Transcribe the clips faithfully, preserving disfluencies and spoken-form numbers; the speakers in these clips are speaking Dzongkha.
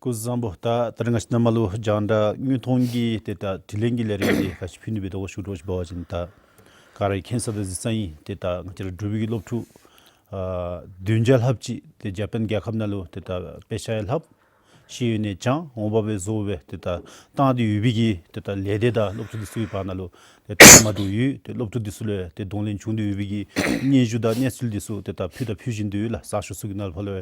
སྐུ་གཟུགས་བཟང་པོ། ད་ད་རེས་ང་བཅས་ནཱ་མར་ལུ་རྒྱང་བསྒྲགས་དངོས་མཐོང་གི་ཏེ་ད་དྲི་ལན་གྱི་ལས་རིམ་འདི་ག་ཅི་ཕུལ་ནི་སྦེ་འདུག་གོ་ཞུ་དོ་ཅིག་འབད་བ་ཅིན་ད་ག་ར་གིས་མཁྱེན་ས་དང་གཟིགས་ས་ཨིན། ཏེ་ད་ང་བཅས་ར་འབྲུག་པའི་གི་སློབ་ཕྲུག་ཨ་བདུན་བརྒྱ་ལྷགཔ་ཅིག་ཏེ་ཇ་པཱན་རྒྱལ་ཁབ་ནང་ལུ་ཏེ་ད་དཔེ་ཆ་ཡང་ལྷབ། ཤེས་ཡོན་ཡང་སྦྱང་། འོང་འབབ་ཡང་བཟོ་སྦེ་ཏེ་ད་བཏང་སྟེ་ཡོད་པའི་གི་ཏེ་ད་ལས་སྡེ་དང་སློབ་ཕྲུག་འདི་ཚུ་གི་བར་ན་ལུ་ཏེ་ད་མ་འདྲཝ་ཡོད། ཏེ་སློབ་ཕྲུག་འདི་ཚུ་ལུ་ཏེ་གདོང་ལེན་བྱུང་སྟེ་ཡོད་པའི་གི་སྙན་ཞུ་དང་གནས་ཚུལ་འདི་ཚུ་ཏེ་ད་ཕུལ་དང་ཕུལ་བཞིན་དུ་ཡོད་ལགས། གསར་ཤོག་ཚུ་གི་ནང་ལུ་ཕར་ལུ་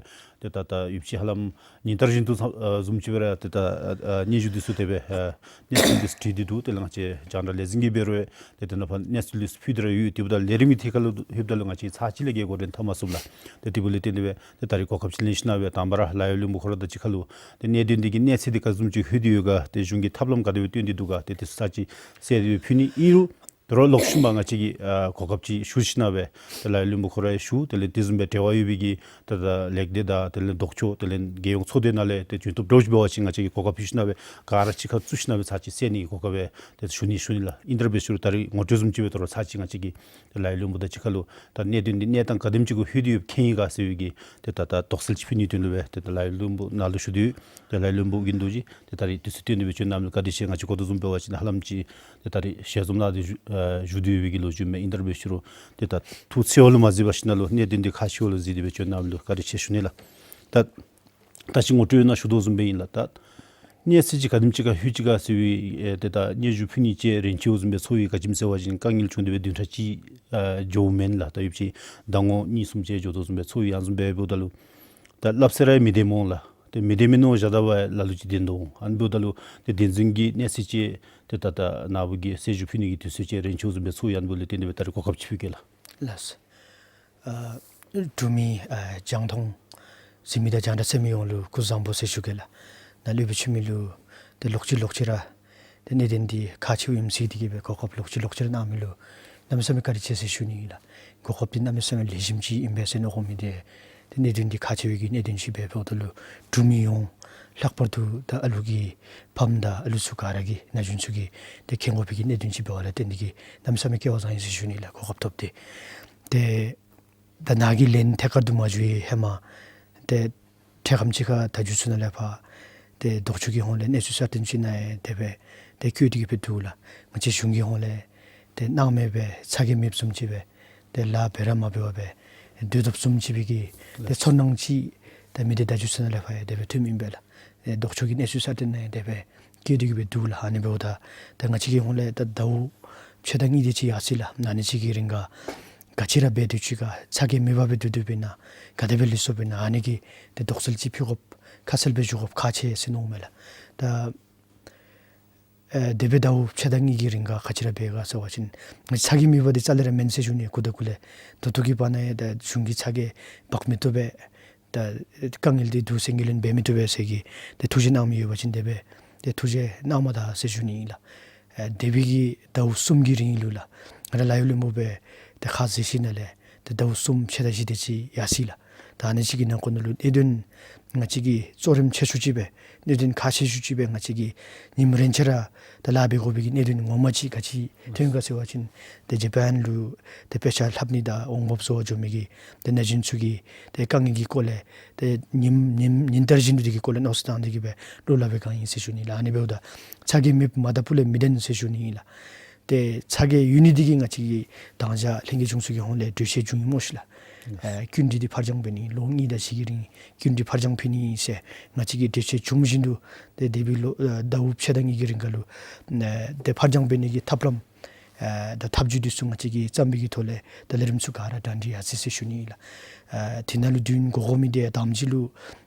ཏེ་ད་ད་ཡོདཔ་ཅིག་ཧ་ལམ་ཉིན་ལྟར་བཞིན་དུ་ཨ་བཟུམ་ཅིག་སྦེ་ར་ཏེ་ད་ཨ་སྙན་ཞུ་འདི་ཚུ་དེ་སྦེ་ཨ་གནས་ཚུལ་འདི་ཚུ་བྲིས་ཏེ་འདུག། དེ་ལས་ང་བཅས་རྒྱང་བསྒྲགས་ལས་འཛིན་གྱིས་འབད་རུང་ཏེ་དེ་ནང་ཕར་གནས་ཚུལ་འདི་ཚུ་ཕུལ་ཏེ་ར་ཡོད། དེ་འབདཝ་ད་ལས་རིམ་གྱི་ཐད་ཁར་ལུ་ལྷོདཔ་ད་ལུ་ང་བཅས་ཚར་གཅིག་ལས་བརྒལ་འགོ་འདྲེན་འཐབ་མ་ཚུགས་ལགས། ཏེ་དེ་འབདཝ་ལས་བརྟེན་ཏེ་སྦེ་ཏེ་ད་རིས་གོ་སྐབས་ཅིག་ལེན་ཞིན་ན་སྦེ་དང་པ་ར་ལཱ་གཡོག་བློན་པོ་ཁོ་ར་དང་གཅིག་ཁར་ལུ་ཏེ་གནད་དོན་འདི་གི་གནས་ཚད་འདི་ག་བཟུམ་ཅིག་ལྷོད་དེ་ཡོད་ག། ཏེ་གཞུང་གི་ཐབས་ལམ་ག་དེ་སྦེ་བཏོན་ཏེ་འདུག་ག། ཏེ་དེ་ཚུ་ཚར་གཅིག་གསལ་ཏེ་སྦེ་ཕུལ་ནི་ཨིན་རུང་ད་རུང་ལོག་ཤུལ་མ་ང་བཅས་ཀྱིས་ཨ་གོ་སྐབས་ཅིག་ཞུ་ཞིན་ན་སྦེ་ཏེ་ལཱ་གཡོག་བློན་པོ་ཁོ་ར་ཡང་ཞུ། དེ་ལས་དེ་བཟུམ་སྦེ་འབྲེལ་བ་ཡོད་པའི་གི་ཏེ་ད་ལེགས་སྡེ་དང་དེ་ལས་ལྡོག་ཕྱོགས་དེ་ལས་རྒྱལ་ཡོངས་ཚོགས་སྡེ་ནང་ལས་ཏེ་བྱོན་ཐོབ་འདྲཝ་ཅིག་འབད་བ་ཅིན་ང་བཅས་ཀྱིས་གོ་སྐབས་ཕུལ་ཞིན་ན་སྦེ་ག་ར་གཅིག་ཁར་བཙུགས་ཞིན་ན་སྦེ་ཚར་གཅིག་གསལ་ནི་གི་གོ་སྐབས་སྦེ་ཏེ་ཞུ་ནི་ཞུ་ནི་ལགས། ཨིན་ཏེ་ར་འབད་ཞུ་རུང་ད་རིས་ངོ་སྤྲོད་བཟུམ་ཅིག་སྦེ་ད་རུང་ཚར་གཅིག་ང་བཅས་ཀྱིས་ཏེ་ལཱ་གཡོག་བློན་པོ་དང་གཅིག་ཁར་ལུ་ད་གནད་དོན་འདི་གནས་སྟངས་ག་དེམ་ཅིག་གུ་ལྷོད་དེ་ཡོདཔ་མཁྱེན་ཡི་ག་ཟེར་བའི་གི་ཏེ་ད་ད་དོགས་སེལ་ཅིག་ཕུལ་ནིའི་དོན་ལུ་སྦེ་ཏེ་ད་ལཱ་གཡོག་བློན་པོ་ནཱ་ལུ་ཞུ་དོ་ཡོད། ཏེ་ལཱ་གཡོག་བློན་པོ་ཨིན་དོ་ཅིག་ཏེ་ད་རིས་དུས་ཚོད་བཏོན་ཏེ་སྦེ་བྱོན་གནང་མི་ལུ་བཀའ་དྲིན་ཆེ། ང་བཅས་གོ་དོ་བཟུམ་འབད་བ་ཅིན་ཧ་ལམ་ཅིག་ཏེ་ད་རིས་ཞལ་འཛོམས་ནང་ཏེ་བཞུགས་ཨ་བཞུགས་ཏེ་ཡོད་པའི་གི་ལོ་རྒྱུས་མས། ཨིན་ཏེ་ར་འབད་ཞུ་རུང་ཏེ་ད་ཐུགས་འཚེར་བ་ལུ་མ་གཟིགས་པར་ཞིན་ན་ལུ་གནད་དོན་འདི་ཁག་ཆེ་བ་ལུ་གཟིགས་ཏེ་སྦེ་བྱོན་གནང་མི་ལུ་བཀའ་དྲིན་ཆེ་ཞུ་ནི་ལགས། ད་ད་ཅི་ངོ་སྤྲོད་ནང་ཞུ་དོ་བཟུམ་སྦེ་ཨིན་ལགས། ད་གནས་ཚད་ཅིག་ག་དེམ་ཅིག་ཁར་ལྷོད་ཅི་ག་ཟེར་བའི་ཨེ་ཏེ་ད་སྙན་ཞུ་ཕུལ་ནི་ཅིག་རན་ཆི་བཟུམ་སྦེ་ཚོར་བའི་ག་ཅི་སྨོ་ཟེར་བ་ཅིན་དཀའ་ངལ་བྱུང་སྟེ་སྦེ་བདུན་ཕྲག་གཅིག་ཨ་འགྱོཝ་མེན་ལགས། ད་ཡོདཔ་ཅིག་ཟླ་ངོ་གཉིས་གསུམ་ཅིག་འགྱོ་དོ་བཟུམ་སྦེ་ཚོར་ཡི། ཨ་ནི་བཟུམ་སྦེ་འབདཝ་ད་ལུ་ད་སླབ་ས་ར་མི་བདེ་སྨོ་ལགས། ཏེ་མི་བདེ་མི་མནོ་བཞག་ད་བ་ལ་ལུ་ཅིག་བདེན་དོ། ཨ་ནི་འབདཝ་ད་ལུ་ཏེ་བདེན་རྫུན་གྱི་གནས་ཚད་ཅིག་ཏེ་ད་ད་ནཱ་བུ་གིས་གསལ་ཞུ་ཕུལ་ནི་གི་དུས་ཚོད་ཅིག་རན་ཆི་བཟུམ་སྦེ་ཚོར་ཡི། ཨ་ནི་འབདཝ་ལས་བརྟེན་ཏེ་སྦེ་ད་རིས་གོ་སྐབས་ཅིག་ཕུལ་གེ་ལགས། ལགས་སོ། ཨ་འབྲུག་མི་ཨ་རྒྱང་མཐོང་གཟིགས་མི་དང་རྒྱང་བསྒྲགས་གསན་མི་ཡོངས་ལུ་སྐུ་གཟུགས་བཟང་པོ་ཟེར་ཞུ་གེ་ལགས། ནཱ་སློབ་དཔོན་ཆོས་མེད་ལུ་ཏེ་ལོག་ཅི་ལོག་ཅི་ར་ཏེ་གནད་དོན་འདི་ཁག་ཆེཝ་ཨིནམ་ཟེར་ཏེ་གིས་སྦེ་གོ་སྐབས་ལོག་ཅི་ལོག་ཅི་ར་གནང་མི་ལུ་གནམ་མེད་ས་མེད་བཀའ་དྲིན་ཆེ་ཟེར་ཞུ་ནི་ཨིན་ལགས། གོ་སྐབས་འདི་གནམ་མེད་ས་མེད་ལེགས་ཤོམ་ཅིག་ཨིན་པས་ཟེར་མནོ་དགོ་མི་འདི་ཏེ་གནད་དོན་འདི་ཁག་ཆེ་བའི་གི་གནད་དོན་ཅིག་སྦེ་འབདཝ་ད་ལུ་འབྲུག་མི་ཡོངས་ལྷག་པར་དུ་ད་ཨ་ལུ་གི་ཕམ་དང་ཨ་ལུ་ཚུ་ག་ར་གིས་ན་གཞོན་ཚུ་གིས་ཏེ་མཁྱེན་དགོ་པའི་གི་གནད་དོན་ཅིག་འབདཝ་ལས་བརྟེན་ཏེ་གིས་གནམ་མེད་ས་མེད་སྐལ་བ་བཟང་ཡི་ཟེར་ཞུ་ནི་ལགས། གོ་སྐབས་ཐོབ་སྟེ་ཏེ་ད་ནཱ་གི་ལན་ཐད་ཀར་དུ་མ་ཞུ་བའི་ཧེ་མ་ཏེ་འཕྲལ་ཁམས་ཅིག་ཁར་ད་རྒྱུ་ཚུ་ནང་ལས་ཕར་ཏེ་ལྡོག་ཕྱོགས་ཀྱི་ཧོང་ལས་གནས་ཚུལ་གསར་བཏོན་ཅིག་ནང་ཡང་དེ་སྦེ་ཏེ་བཀོད་དེ་གིས་སྦེ་འདུག་ལགས། ང་བཅས་གཞུང་གི་ཧོང་ལས་ཏེ་སྣང་མེད་སྦེ་ཚ་གྱང་མེདཔ་བཟུམ་ཅིག་སྦེ་ཏེ་ལཱ་འབད་ར་མ་འབད་བར་སྦེ་སྡོད་དོ་བཟུམ་ཅིག་སྦེ་གི་ཏེ་ཚོར་སྣང་ཅིག་ད་མི་སྡེ་བརྡ་བརྒྱུད་ཚུ་ནང་ལས་ཕར་ཡང་དེ་སྦེ་ཐོནམ་ཨིན་པས་ལགས། ཨེ་ལྡོག་ཕྱོགས་ཀྱི་གནས་ཚུལ་གསར་བཏོན་ནང་ཡང་དེ་སྦེ་བཀོད་དེ་གིས་སྦེ་འདུག་ལགས། ཨ་ནི་འབདཝ་ད་ད་ང་བཅས་ཀྱི་ཧོང་ལས་ད་ཟླཝ་ཕྱེད་དང་གཉིས་དེ་ཅིག་ཡར་སོ་ཡི་ལགས། ཨ་ནི་ཅིག་གི་རིང་ཁར་ག་ཅི་ར་འབད་དོ་ཅི་ག་ཚ་གྱང་མེད་པར་སྦེ་སྡོད་སྡོདཔ་ཨིན་ན་ག་དེ་སྦེ་ལུས་སོཔ་ཨིན་ན་ཨ་ནི་གི་ཏེ་དོགས་སེལ་ཅིག་ཕུལ་དགོཔ་ཁ་གསལ་སྦེ་ཞུ་དགོཔ་ཁག་ཆེ་ཟེར་མནོཝ་མས་ལགས། ད་ཨེ་དེ་སྦེ་ཟླཝ་ཕྱེད་དང་གཉིས་ཀྱི་རིང་ཁར་ག་ཅི་ར་འབད་ག་ཟེར་བ་ཅིན་ང་བཅས་ཚ་གྱང་མེད་པ་འདི་རྩ་ལས་ར་མེན་ཟེར་ཞུ་ནི། ཁུ་ད་ཁུ་ལས་ད་ལྟོ་གི་བར་ན་ཡང་ད་གཞུང་གིས་ཚ་གྱང་འབག་མི་བཏུབ་པས། ད་དཀའ་ངལ་འདི་འདུག་ཟེར་ངོས་ལེན་འབད་མི་བཏུབ་པས་ཟེར་གི་ཏེ་ཐུགས་བཞེད་གནང་མི་ཡོད་པ་ཅིན་དེ་སྦེ་ཏེ་ཐུགས་བཞེད་གནང་མ་ད་ཟེར་ཞུ་ནི་ཨིན་ལགས། ཨེ་དེ་སྦེ་གི་ཟླཝ་གསུམ་གྱི་རིང་ལུ་ལགས་ང་ར་ལཱ་གཡོག་བློན་པོ་སྦེ་ཏེ་ཁ་བཟེད་ཞིནམ་ལས་ཏེ་ཟླཝ་གསུམ་ཕྱེད་དང་བཞི་དེ་ཅིག་ཡར་སོ་ཡི་ལགས། ད་ཨ་ནི་ཅིག་གི་ནང་འཁོད་ནང་ལུ་གནད་དོན་ང་བཅས་ཀྱིས་གཙོ་རིམ་ཆེ་ཤོས་ཅིག་སྦེ་གནད་དོན་ཁག་ཆེ་ཤོས་ཅིག་སྦེ་ང་བཅས་ཀྱིས་ཉིནམ་རེ་ཆ་ར་ད་ལཱ་འབད་དགོ་པའི་གི་གནད་དོན་ངོ་མ་ཅིག་ག་ཅི་ཐོན་ག་ཟེར་བ་ཅིན་ཏེ་ཇ་པཱན་ལུ་ཏེ་དཔེ་ཆ་ལྷབ་ནི་དང་འོང་འབབ་བཟོ་བར་འགྱོ་མི་གི་ཏེ་ན་གཞོན་ཚུ་གི་ཏེ་དཀའ་ངལ་གྱི་སྐོར་ལས་ཏེ་ཉིནམ་ཉིནམ་ཉིན་ལྟར་བཞིན་དུ་དེ་གི་སྐོར་ལས་མནོ་བསམ་བཏང་སྟེ་གིས་སྦེ་བློ་སླབ་པའི་སྒང་ཨིན་ཟེར་ཞུ་ནི་ལགས། ཨ་ནི་འབདཝ་ད་ཚ་གྱང་མེདཔ་མ་ད་ཕུ་ལས་མི་བདེན་ཟེར་ཞུ་ནི་ཨིན་ལགས། ཏེ་ཚ་གྱང་ཡོད་ནི་འདི་གིས་ང་བཅས་ཀྱིས་དང་ཅ་ལྷན་རྒྱས་ཆུང་ཚོགས་ཀྱི་ཧོང་ལས་གྲོས་ཆོད་བྱུང་ཡི་སྨོ་ཤིག་ལགས། ཨེ་སྐྱིན་འགྲུལ་འདི་ཕར་འགྱངས་འབད་ནི་ལོ་གཉིས་དང་ཕྱེད་ཀྱི་རིང་སྐྱིན་འགྲུལ་ཕར་འགྱངས་འབད་ནི་ཟེར་ང་བཅས་ཀྱིས་གྲོས་ཆོད་བྱུང་བཞིན་དུ་ཏེ་དེ་སྦེ་ལོ་ཨེ་ཟླཝ་ཕྱེད་དང་གཉིས་ཀྱི་རིང་ཁར་ལུ་ཨེ་ཏེ་ཕར་འགྱངས་འབད་ནི་གི་ཐབས་ལམ་ཨེ་ད་ཐབས་བྱུས་འདི་ཚུ་ང་བཅས་ཀྱིས་བརྩམས་པའི་གི་ཐོག་ལས་ད་ལས་རིམ་ཚུ་ག་ར་གྲ་སྒྲིག་ཡར་སོ་ཡི་ཟེར་ཞུ་ནི་ཨིན་ལགས། ཨེ་དེ་ནང་ལུ་དོན་གོ་གོ་མི་འདི་དང་པ་ཅིག་ལུ་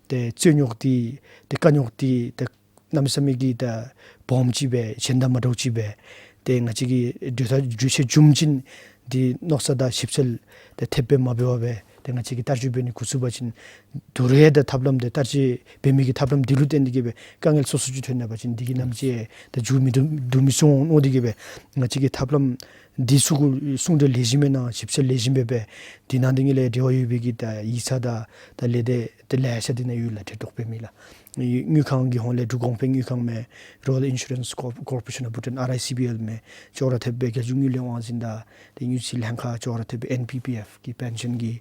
ཏེ་རྩོད་རྙོགས་འདི་ཏེ་དཀའ་རྙོགས་འདི་ཏེ་གནམ་མེད་ས་མེད་ཀྱི་ད་སྦོམ་ཅིག་སྦེ་གཞན་དང་མ་འདྲཝ་ཅིག་སྦེ་ཏེ་ང་བཅས་ཀྱིས་གྲོས་ཐག་གྲོས་ཆོད་བྱུང་བ་ཅིན་འདི་མནོ་བསམ་དང་ཞིབ་འཚོལ་ཏེ་ཐེབས་སྦེ་མ་འབད་བར་སྦེ་ཏེ་ང་བཅས་ཀྱིས་བསྟར་སྤྱོད་འབད་ནི་འགོ་བཙུགས་པ་ཅིན་དོ་རུང་ཡང་ད་ཐབས་ལམ་འདི་བསྟར་སྤྱོད་འབད་མི་གི་ཐབས་ལམ་འདི་ལུ་བརྟེན་ཏེ་གིས་སྦེ་དཀའ་ངལ་སོ་སོ་ཅིག་ཐོན་ན་པ་ཅིན་འདི་གིས་ནམ་ཅིག་ད་མཇུག་མི་བསྡུ་མི་སོང་མནོ་སྟེ་གིས་སྦེ་ང་བཅས་ཀྱིས་ཐབས་ལམ་འདི་ཚུ་གུ་གསུང་གྲོས་ལེགས་ཤོམ་སྦེ་གནང་ཞིབ་འཚོལ་ལེགས་ཤོམ་སྦེ་འབད་དེ་ནང་འདི་གཉིས་ལས་འབྲེལ་བ་ཡོད་པའི་གི་ད་ཡིག་ཚང་དང་ད་ལས་སྡེ་ཏེ་ལེ་ཤ་འདི་ནང་ཡོད་ལགས། འབྲེལ་གཏོགས་འབད་མི་ལགས། དངུལ་ཁང་གི་ཧོང་ལས་འབྲུག་གོང་འཕེལ་དངུལ་ཁང་མས། Royal Insurance Corp- Corporation of Bhutan R I C B L མས། ཅོག་ར་འཐདཔ་སྦེ་རྒྱལ་སྤྱིའི་དངུལ་ལས་དབང་འཛིན་དང་ཏེ་དངུལ་རྩིས་ལྷན་ཁག་ཅོག་ར་འཐདཔ་སྦེ་N P P F གི་པེན་ཤཱན་གྱི་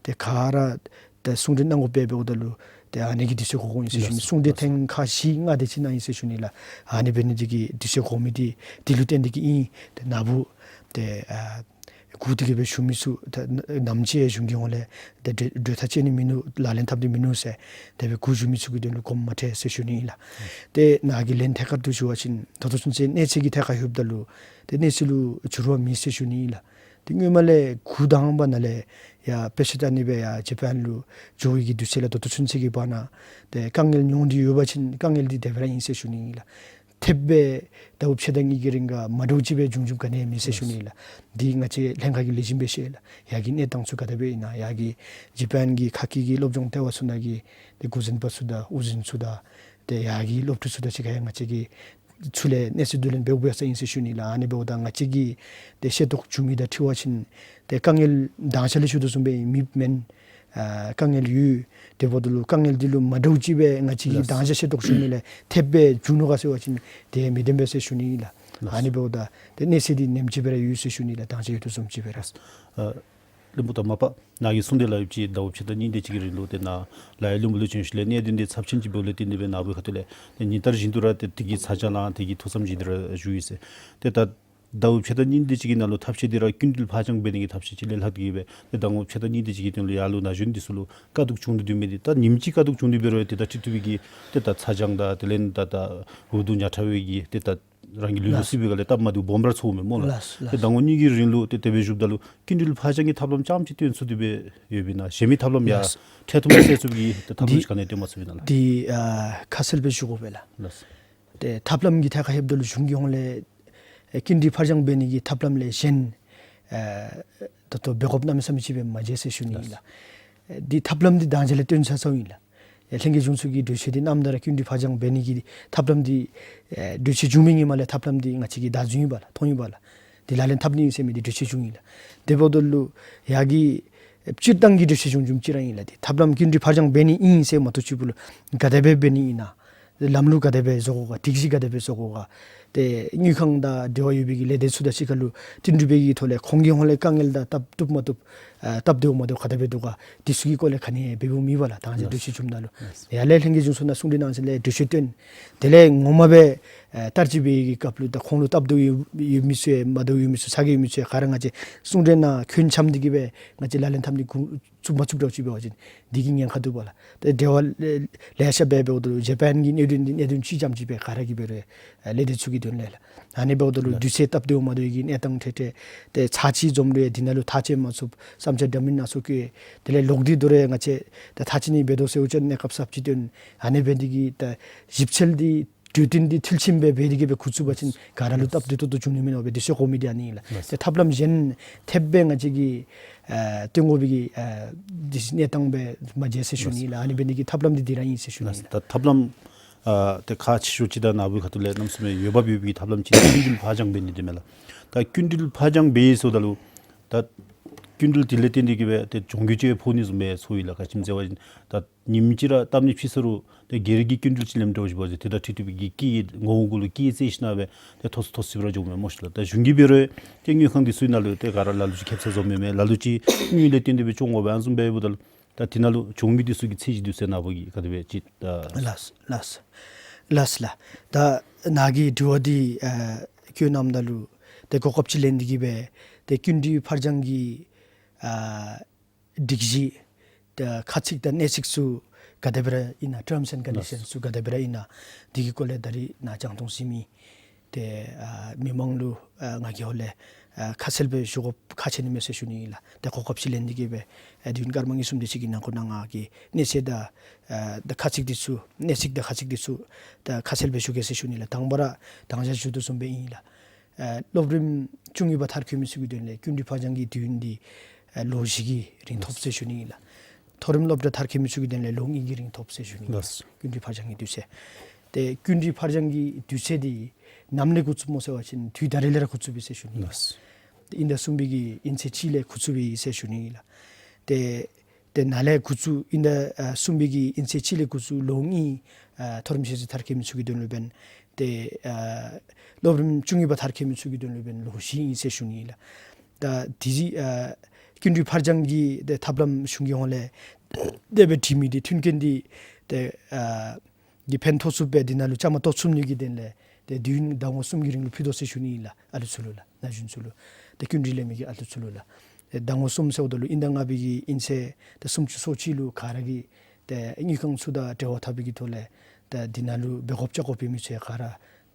ཏེ་ག་ར་ ད་གསུང་གྲོས་གནང་དགོཔ་འབདཝ་ད་ལུ་ཏེ་ཨ་ནི་གི་དུས་ཚོད་འགོར་འགོརཝ་ཨིན་ཟེར་ཞུ་ནི། ལགས། གསུང་གྲོས་ལགས། ཐེངས་ཁ་བཞི་ལྔ་དེ་ཅིག་གནང་ཡི་ཟེར་ཞུ་ནི་ལགས། ཨ་ནི་འབད་ནི་འདི་གིས་དུས་ཚོད་འགོར་མི་འདི་འདི་ལུ་བརྟེན་ཏེ་གིས་ཨིན། ཏེ་ན་བུ་ཏེ་ཨ་སྒུག་སྟེ་གིས་སྦེ་བཞུགས་མི་ཚུ་ད་ནམ་ཅིག་ཡང་གཞུང་གི་ཧོངས་ལས་ཏེ་གྲོས་གྲོས་ཐག་བཅད་ནི་མིན་ནུག། ལག་ལེན་འཐབ་ནི་མིན་ནུག་ཟེར་དེ་སྦེ་སྒུག་བཞུགས་མི་ཚུ་གི་དོན་ལུ་དགོངསམ་མ་ཁྲེལ་ཟེར་ཞུ་ནི་ཨིན་ལགས། ཏེ་ནཱ་གི་ལན་ཐད་ཀར་དུ་ཞུ་བ་ཅིན་ད་ལྟོ་ཚུན་ཚོད་གནས་ཚད་ཀྱི་ཐད་ཁར་ལྷོདཔ་ད་ལུ་ཏེ་གནས་ཚད་ལུ་འགྱུར་བ་མེད་ཟེར་ཞུ་ནི་ཨིན་ལགས། ཏེ་སྔོན་མ་ལས་འགོ་དང་པ་ནང་ལས་ཡར་དཔེ་ཆ་ལྟ་ནི་སྦེ་ཡར་ཇ་པཱན་ལུ་འགྱོ་བའི་གི་དུས་ཚོད་ལས་ད་ལྟོ་ཚུན་ཚོད་ཀྱི་བར་ན་ཏེ་དཀའ་ངལ་མྱོང་སྟེ་ཡོད་པ་ཅིན་དཀའ་ངལ་འདི་དེ་སྦེ་ར་ཨིན་ཟེར་ཞུ་ནི་ཨིན་ལགས། ཐེབས་སྦེ་ཟླཝ་ཕྱེད་དང་གཉིས་ཀྱི་རིང་ག་མ་འདྲཝ་ཅིག་སྦེ་བྱུང་བྱུངམ་ག་ནི་ཡང་མེད་ཟེར་ཞུ་ནི་ཨིན་ལགས། འདི་ང་བཅས་ལྷན་ཁག་གིས་ལེགས་ཤོམ་སྦེ་ཤེས་ལགས། ཡར་གྱི་གནས་སྟངས་ཚུ་ག་དེ་སྦེ་ཨིན་ན། ཡར་གྱི་ཇ་པཱན་གྱི་ཁ་སྐད་ཀྱི་སློབ་སྦྱོང་ལྟེ་བ་ཚུ་ནང་གི་ཏེ་འགོ་འཛིན་པ་ཚུ་དང་དབུ་འཛིན་ཚུ་དང་ཏེ་ཡར་གྱི་སློབ་ཕྲུག་ཚུ་དང་གཅིག་ཁར་ཡང་ང་བཅས་ཀྱིས་ཚུར་ལས་གནས་ཚུལ་བསྡུ་ལེན་འབད་འབད་ས་ཨིན་ཟེར་ཞུ་ནི་ལགས། ཨ་ནི་འབདཝ་ད་ང་བཅས་ཀྱིས་ཏེ་ཤེས་རྟོགས་བྱུང་མི་དང་འཁྲིལ་བ་ཅིན་ཏེ་དཀའ་ངལ་དང་ཞག་ལས་ཞུ་དོ་བཟུམ་སྦེ་མེདཔ་མེན། ཨ་དཀའ་ངལ་ཡོད། དེ་འབདཝ་ད་ལུ་དཀའ་ངལ་འདི་ལུ་མ་འདྲཝ་ཅིག་སྦེ་ང་བཅས་ཀྱིས་ལགས། དང་ཞག་ཤེས་རྟོགས་བྱུང་མི་ལས་ཐེབས་སྦེ་བྱུང་ནུག་ག་ཟེར་བ་ཅིན་དེ་མི་བདེན་པས་ཟེར་ཞུ་ནི་ཨིན་ལགས། ལགས། ཨ་ནི་འབདཝ་ད་ཏེ་གནས་ཚད་འདི་ནེམ་ཅིག་སྦེ་ར་ཡོད་ཟེར་ཞུ་ནི་ལགས། དང་ཞག་ཡོད་དོ་བཟུམ་ཅིག་སྦེ་ར། ཨ་བློན་པོ་དང་མ་པ་ནཱ་གིས་གསུངས་ཏེ་ལགས། ཡོད་ཅི་ཟླཝ་ཕྱེད་དང་གཉིས་དེ་ཅིག་གི་རིང་ལུ་ཏེ་ནཱ་ལ་ཡར་བློན་པོ་ལུ་བྱོན་ཞིནམ་ལས་གནད་དོན་འདི་ཚབས་ཆེན་ཅིག་འབདཝ་ལས་བརྟེན་ཏེ་སྦེ་ནཱ་བུ་ཁ་ཐུག་ལས་ཏེ་ཉིན་ལྟར་བཞིན་དུ་ར་ཏེ་དེ་གི་ཚ་གྱང་དང་དེ་གི་ཐུགས་བསམ་བཞིན་དུ་ར་བཞུགས་ཡི་ཟེར། ཏེ་ད་ཟླཝ་ཕྱེད་དང་གཉིས་དེ་ཅིག་གི་ནང་ལུ་ཐབས་ཤེས་འདི་ར་སྐྱིན་འགྲུལ་ཕར་འགྱངས་འབད་ནི་གི་ཐབས་ཤེས་ཅིག་ལས་ལྷག་སྟེ་གིས་སྦེ་ཏེ་ཟླ་ངོ་ཕྱེད་དང་གཉིས་དེ་ཅིག་གི་དོན་ལུ་ཡར་ལུ་ན་གཞོན་འདི་ཚུ་ལུ་དཀའ་སྡུག་བྱུང་སྟེ་སྡོད་མི་འདི་ད་ཉིནམ་གཅིག་དཀའ་སྡུག་བྱུང་སྟེ་འབད་རུང་ཏེ་ད་ཁྲིད་ཐུབ་པའི་གི་ཏེ་ད་ཚ་གྱང་དང་དེ་ལས་ད་ད་འུ་སྡུག་ཉ་ཕྲ་བའི་གི་ཏེ་ད་རང་གི་ལུས་ལུ་ལགས། སྲིད་པའི་སྒང་ལས་སྟབས་མ་བདེཝ་སྦོམ་ར་ཚོརཝ་མས་སྨོ་ལགས། ལགས་ལགས། ཏེ་ཟླ་ངོ་གཉིས་ཀྱི་རིང་ལུ་ཏེ་དེ་སྦེ་བཞུགསཔ་ད་ལུ་སྐྱིན་འགྲུལ་ཕར་འགྱངས་ཀྱི་ཐབས་ལམ་རྐྱངམ་ཅིག་སྟོན་ཚུགས་ཏེ་སྦེ་ཡོད་པས་ན། གཞན་མི་ཐབས་ལམ་ཡང་ལགས། འཕྲལ་ཐུབ་མ་སེལ་ཚུགས་པའི་གི་ཏེ་ཐབས་ལམ་ཅིག་ག་ནི་ཡང་སྟོན་མ་ཚུགས་པས་ན་ལགས། འདི་ཨ་ཁ་གསལ་སྦེ་ཞུ་དགོ་པས་ལགས། ལགས། ཏེ་ཐབས་ལམ་གྱི་ཐད་ཁར་ལྷོདཔ་ད་ལུ་གཞུང་གི་ཧོངས་ལས་ཨེ་སྐྱིན་འགྲུལ་ཕར་འགྱངས་འབད་ནི་གི་ཐབས་ལམ་ལས་གཞན་ཨེ་ད་ལྟོ་འབད་དགོཔ་གནམ་མེད་ས་མེད་ཅིག་སྦེ་མ་མཇལ་ཟེར་ཞུ་ནི་ཨིན་ལགས། ལགས། ཨེ་འདི་ཐབས་ལམ་འདི་དང་ཞག་ལས་སྟོན་ཚར་ཚརཝ་ཨིན་ལགས། ཨེ་ལྷན་རྒྱས་གཞུང་ཚོགས་ཀྱིས་གྲོས་ཆོད་འདི་གནངམ་ད་ར་སྐྱིན་འགྲུལ་ཕར་འགྱངས་འབད་ནི་གི་ཐབས་ལམ་འདི་ཨེ་གྲོས་ཆོད་བྱུང་མི་ཉིནམ་ལས་ཐབས་ལམ་འདི་ང་བཅས་ཀྱིས་བདའ་བཟུང་ཡི་པ་ལགས། མཐོང་ཡི་པ་ལགས། འདི་ལག་ལེན་འཐབ་ནི་ཨིན་ཟེར་མི་འདི་གྲོས་ཆོད་བྱུང་ཡི་ལགས། དེ་འབདཝ་ད་ལུ་ཡར་གྱི་སྤྱིར་བཏང་གི་གྲོས་ཆོད་བྱུང་བྱུངམ་ཅིག་ར་ཨིན་ལགས། ཏེ་ཐབས་ལམ་སྐྱིན་འགྲུལ་ཕར་འགྱངས་འབད་ནི་ཨིན་ཟེར་མ་གཏོགས་ཅིག་པུ་ལུ་ག་དེ་སྦེ་འབད་ནི་ཨིན་ན། ལམ་ལུགས་ག་དེ་སྦེ་བཟོ་དགོ་ག། སྒྲིག་གཞི་ག་དེ་སྦེ་བཟོ་དགོ་ག། ཏེ་དངུལ་ཁང་དང་འབྲེལ་བ་ཡོད་པའི་གི་ལས་སྡེ་ཚུ་དང་གཅིག་ཁར་ལུ་བསྟུན་གྲོས་འབད་བའི་གི་ཐོག་ལས་ཁོང་གི་ཧོངས་ལས་དཀའ་ངལ་དང་སྟབས་བཏུབ་མ་བཏུབ་ཨ་སྟབས་བདེཝ་མ་བདེཝ་ག་དེ་སྦེ་འདུག་ག། དེ་ཚུ་གི་སྐོར་ལས་ག་ནི་ཡང་འབད་འབདཝ་མེད་པ་ལགས། དང་ཞག་གྲོས་ཆོད་བྱུངམ་ད་ལུ། ཡར་ལས་ལྷན་རྒྱས་གཞུང་ཚོགས་ནང་གསུང་གྲོས་གནང་ཞིནམ་ལས་གྲོས་ཆོད་བཏོན། དེ་ལས་ངོ་མ་སྦེ་ཨེ་བསྟར་སྤྱོད་འབད་བའི་གི་སྐབས་ལུ་ད་ཁོང་ལུ་སྟབས་བདེཝ་ཡོད་ཡོད་མི་ཚུ་ཡང་མ་བདེཝ་ཡོད་མི་ཚུ་ཚ་གྱང་ཡོད་མི་ཚུ་ཡང་ག་ར་ང་བཅས་གསུང་གྲོས་ནང་འཁོན་འཆམ་སྟེ་གིས་སྦེ་ང་བཅས་ལག་ལེན་འཐབ་ནི་འགོ་བཙུགས་མ་བཙུགསཔ་འདྲཝ་ཅིག་འབད་བ་ཅིན་འདི་གིས་ཉེན་ཁ་འདུག་པ་ལགས། ཏེ་འབྲེལ་བ་ལེ་ལེ་ཤ་འབད་འབདཝ་ད་ལུ་ཇ་པཱན་གྱི་གནད་དོན་འདི་གནད་དོན་གཅིག་རྐྱངམ་ཅིག་སྦེ་ག་ར་གིས་འབད་རུང་ཨེ་ལས་སྡེ་ཚུ་གི་དོན་ལས་ལགས། ཨ་ནི་འབདཝ་ད་ལུ་ལགས། དུས་ཚོད་སྟབས་བདེཝ་མ་བདེཝ་གི་གནས་སྟངས་འཕྲལ་འཕྲལ་ཏེ་ཚར་གཅིག་འཛོམས་རུང་ཡང་འདི་ནང་ལུ་ཐག་བཅད་མ་ཚུགས། བསམ་འཆར་འདྲ་མིན་སྣ་ཚོགས་བཀོད། དེ་ལས་ལོག་སྟེ་འདུག་རུང་ཡང་ང་བཅས་ད་ཐག་བཅད་ནི་འབད་དོ་ཟེར་བ་ཅིན་གནས་སྐབས་ཚབས་ཅིག་སྟོན། ཨ་ནི་འབད་ནི་འདི་གིས་ད་ཞིབ་འཚོལ་འདི་གྲོས་བསྟུན་འདི་མཐིལ་ཕྱིན་སྦེ་འབད་དེ་གིས་སྦེ་འགོ་བཙུགས་པ་ཅིན་ག་ར་ལུ་སྟབས་བདེ་ཏོག་ཏོ་འབྱུང་ནི་མས་ཟེར་བའི་དུས་ཚོད་འགོར་མི་འདི་ཨ་ནི་ཨིན་ལགས། ལགས། ཏེ་ཐབས་ལམ་གཞན་ཐེབས་སྦེ་ང་བཅས་ཀྱིས་ཨ་སྟོན་དགོ་པའི་གི་ཨ་འདི་གནས་སྟངས་སྦེ་མ་མཇལ་ཟེར་ཞུ་ནི་ཨིན་ལགས། ཨ་ནི་འབད་ནི་འདི་གིས་ཐབས་ལམ་འདི་འདི་ར་ཨིན་ཟེར་ཞུ་ནི་ཨིན་ལགས། ད་ཐབས་ལམ་ཨ་ཏེ་ཁག་ཆེ་ཤོས་ཅིག་དང་ནཱ་བུ་ཁ་ཐུག་ལས་གནམ་མེད་ས་མེད་འོས་འབབ་ཡོད་པའི་ཐབས་ལམ་ཅིག་ནི་སྐྱིན་འགྲུལ་ཕར་འགྱངས་འབད་ནི་འདི་མས་ལགས། ད་སྐྱིན་འགྲུལ་ཕར་འགྱངས་འབད་ཡི་ཟེརཝ་ད་ལུ་ད་སྐྱིན་འགྲུལ་འདི་ལས་བརྟེན་ཏེ་གིས་སྦེ་ཏེ་གྱོང་གུད་ཅིག་ཕོག་ནི་བཟུམ་སྦེ་ཚོར་ཡི་ལགས། ག་ཅི་སྨོ་ཟེར་བ་ཅིན་ད་ཉིནམ་གཅིག་ར་བཏབ་ནི་ཕྱིས་སུ་རུང་ཏེ་སྒེར་གྱི་སྐྱིན་འགྲུལ་ཅིག་ལེནམ་འདྲཝ་ཅིག་འབད་བ་ཅིན་ཏེ་ད་ཁྲིད་ཐུབ་པའི་གི་སྐྱིད་ངོ་བོ་གུ་ལུ་སྐྱིད་ཚད་ཞིནམ་སྦེ་ཏེ་ཐོབ་ཐོབ་ཚུགསཔ་ར་འགྱོཝ་མས་སྨོ་ཤིག་ལགས། ད་གཞུང་གིས་འབད་རུང་ཏེ་དངུལ་ཁང་འདི་ཚུ་ནང་ལུ་ཏེ་ག་ར་ལ་ལུ་ཅིག་ཁེབ་ས་བཟོ་མི་མས། ལ་ལུ་ཅིག་དངུལ་ལས་བརྟེན་ཏེ་སྦེ་སྐྱོང་དགོ་པས། ཨ་ནི་བཟུམ་སྦེ་འབདཝ་ད་ལུ་ད་འདི་ནང་ལུ་གྱོང་མི་འདི་ཚུ་གི་ཚད་ཅིག་འདུག་ཟེར་ནཱ་བུ་གིས་ག་དེ་སྦེ་ཅིག་ད། ལགས་ལགས་ལགས་ལགས། ད་ནཱ་གིས་དྲི་བ་འདི་ཨ་བཀོད་གནངམ་ད་ལུ་ཏེ་གོ་སྐབས་ཅིག་ལེན་ཏེ་གིས་སྦེ་ཏེ་སྐྱིན་འགྲུལ་ཕར་འགྱངས་ཀྱི་ཨ་སྒྲིག་གཞི་ད་ཁ་ཚིག་དང་གནད་ཚིག་ཚུ་ག་དེ་སྦེ་ར་ཨིན་ན། ཊརམསི་ཨེནཌ་ཀོན་ཌི་ཤཱནསི་ཚུ་ག་དེ་སྦེ་ར་ཨིན་ན། འདི་གི་སྐོར་ལས་ད་རིས་ནཱ་སྤྱང་གྲུང་ཟེར་མི་ཏེ་ཨ་མི་མང་ལུ་ཨ་ང་གི་ཧོངས་ལས་ཨ་ཁ་གསལ་སྦེ་ཞུ་དགོཔ་ཁག་ཆེ་ནི་མས་ཟེར་ཞུ་ནི་ཨིན་ལགས། ཏེ་གོ་སྐབས་ཅིག་ལེན་ཏེ་གིས་སྦེ་ཨ་དུས་ཡུན་སྐར་མ་གཉིས་གསུམ་དེ་ཅིག་གི་ནང་འཁོད་ནང་ང་གིས་གནས་ཚད་དང་ཨ་ད་ཁ་ཚིག་འདི་ཚུ་གནས་ཚིག་དང་ཁ་ཚིག་འདི་ཚུ་ད་ཁ་གསལ་སྦེ་ཞུ་གེ་ཟེར་ཞུ་ནི་ལགས། དང་པ་ར་དང་ཞག་ཞུ་དོ་བཟུམ་སྦེ་ཨིན་ལགས། ཨ་སློབ་རིམ་བཅུ་གཉིས་པ་མཐར་འཁྱོལ་མི་ཚུ་གི་དོན་ལས་སྐྱིན་འགྲུལ་ཕར་འགྱངས་ཀྱི་དུས་ཡུན་འདི་ཨ་ལོ་བཞི་གི་རིང་ཐོབ་ཟེར་ཞུ་ནི་ཨིན་ལགས། མཐོ་རིམ་སློབ་གྲྭ་མཐར་འཁྱོལ་མི་ཚུ་གི་དོན་ལས་ལོ་གཉིས་ཀྱི་རིང་ཐོབ་ཟེར་ཞུ་ནི་ཨིན་ལགས། ལགས། སྐྱིན་འགྲུལ་ཕར་འགྱངས་ཀྱི་དུས་ཚོད། ཏེ་སྐྱིན་འགྲུལ་ཕར་འགྱངས་ཀྱི་དུས་ཚོད་འདི་ནམ་ལས་འགོ་བཙུགསཔ་སྨོ་ཟེར་བ་ཅིན་དུས་ད་རེས་ལས་ར་འགོ་བཙུགས་པས་ཟེར་ཞུ་ནི་ཨིན་ལགས། ལགས། ཏེ་དབྱིན་ཟླ་གསུམ་པའི་གི་དབྱིན་ཚེས་གཅིག་ལས་འགོ་བཙུགས་པས་ཟེར་ཞུ་ནི་ཨིན་ལགས། ཏེ་ཏེ་ནཱ་ལས་འགོ་བཙུགས་དབྱིན་ཟླ་ཨ་གསུམ་པའི་གི་དབྱིན་ཚེས་གཅིག་ལས་འགོ་བཙུགས་ལོ་གཉིས་ཨ་མཐོ་རིམ་ཤེས་ཚད་མཐར་འཁྱོལ་མི་ཚུ་གི་དོན་ལུ་འབདན་ཏེ་ཨ་སློབ་རིམ་བཅུ་གཉིས་པ་མཐར་འཁྱོལ་མི་ཚུ་གི་དོན་ལུ་འབདན་ལོ་བཞི་ཨིན་ཟེར་ཞུ་ནི་ཨིན་ལགས། ད་དེ་ཨ་སྐྱིན་འགྲུལ་ཕར་འགྱངས་ཀྱི་ཏེ་ཐབས་ལམ་གཞུང་གི་ཧོངས་ལས་ དེ་སྦེ་བྲིས་མི་འདི་མཐུན་རྐྱེན་འདི་ཏེ་ཨ་གི་ཕན་ཐོགས་ཚུགསཔ་སྦེ་འདི་ནང་ལུ་བཅའ་མར་གཏོགས་ཚུགས་ནི་གི་དོན་ལས་ཏེ་དུས་ཡུན་ཟླཝ་གསུམ་གྱི་རིང་ལུ་ཕུལ་དོ་ཟེར་ཞུ་ནི་ཨིན་ལགས། ཨ་ལུ་ཚུ་ལུ་ལགས། ན་གཞོན་ཚུ་ལུ་ཏེ་ཀུན་རིག་ལེན་མི་གི་ཨ་ལུ་ཚུ་ལུ་ལགས། ཏེ་ཟླཝ་གསུམ་ཟེརཝ་ད་ལུ་དབྱིན་ཟླ་ལྔ་པའི་གི་དབྱིན་ཚེས་ཏེ་སུམ་ཅུ་སོ་གཅིག་ལུ་ག་ར་གིས་ཏེ་དངུལ་ཁང་ཚུ་དང་འབྲེལ་བ་འཐབ་པའི་གི་ཐོག་ལས་ཏེ་འདི་ནང་ལུ་འབད་དགོཔ་བཅའ་དགོཔ་འབད་མི་ཚུ་ག་ར་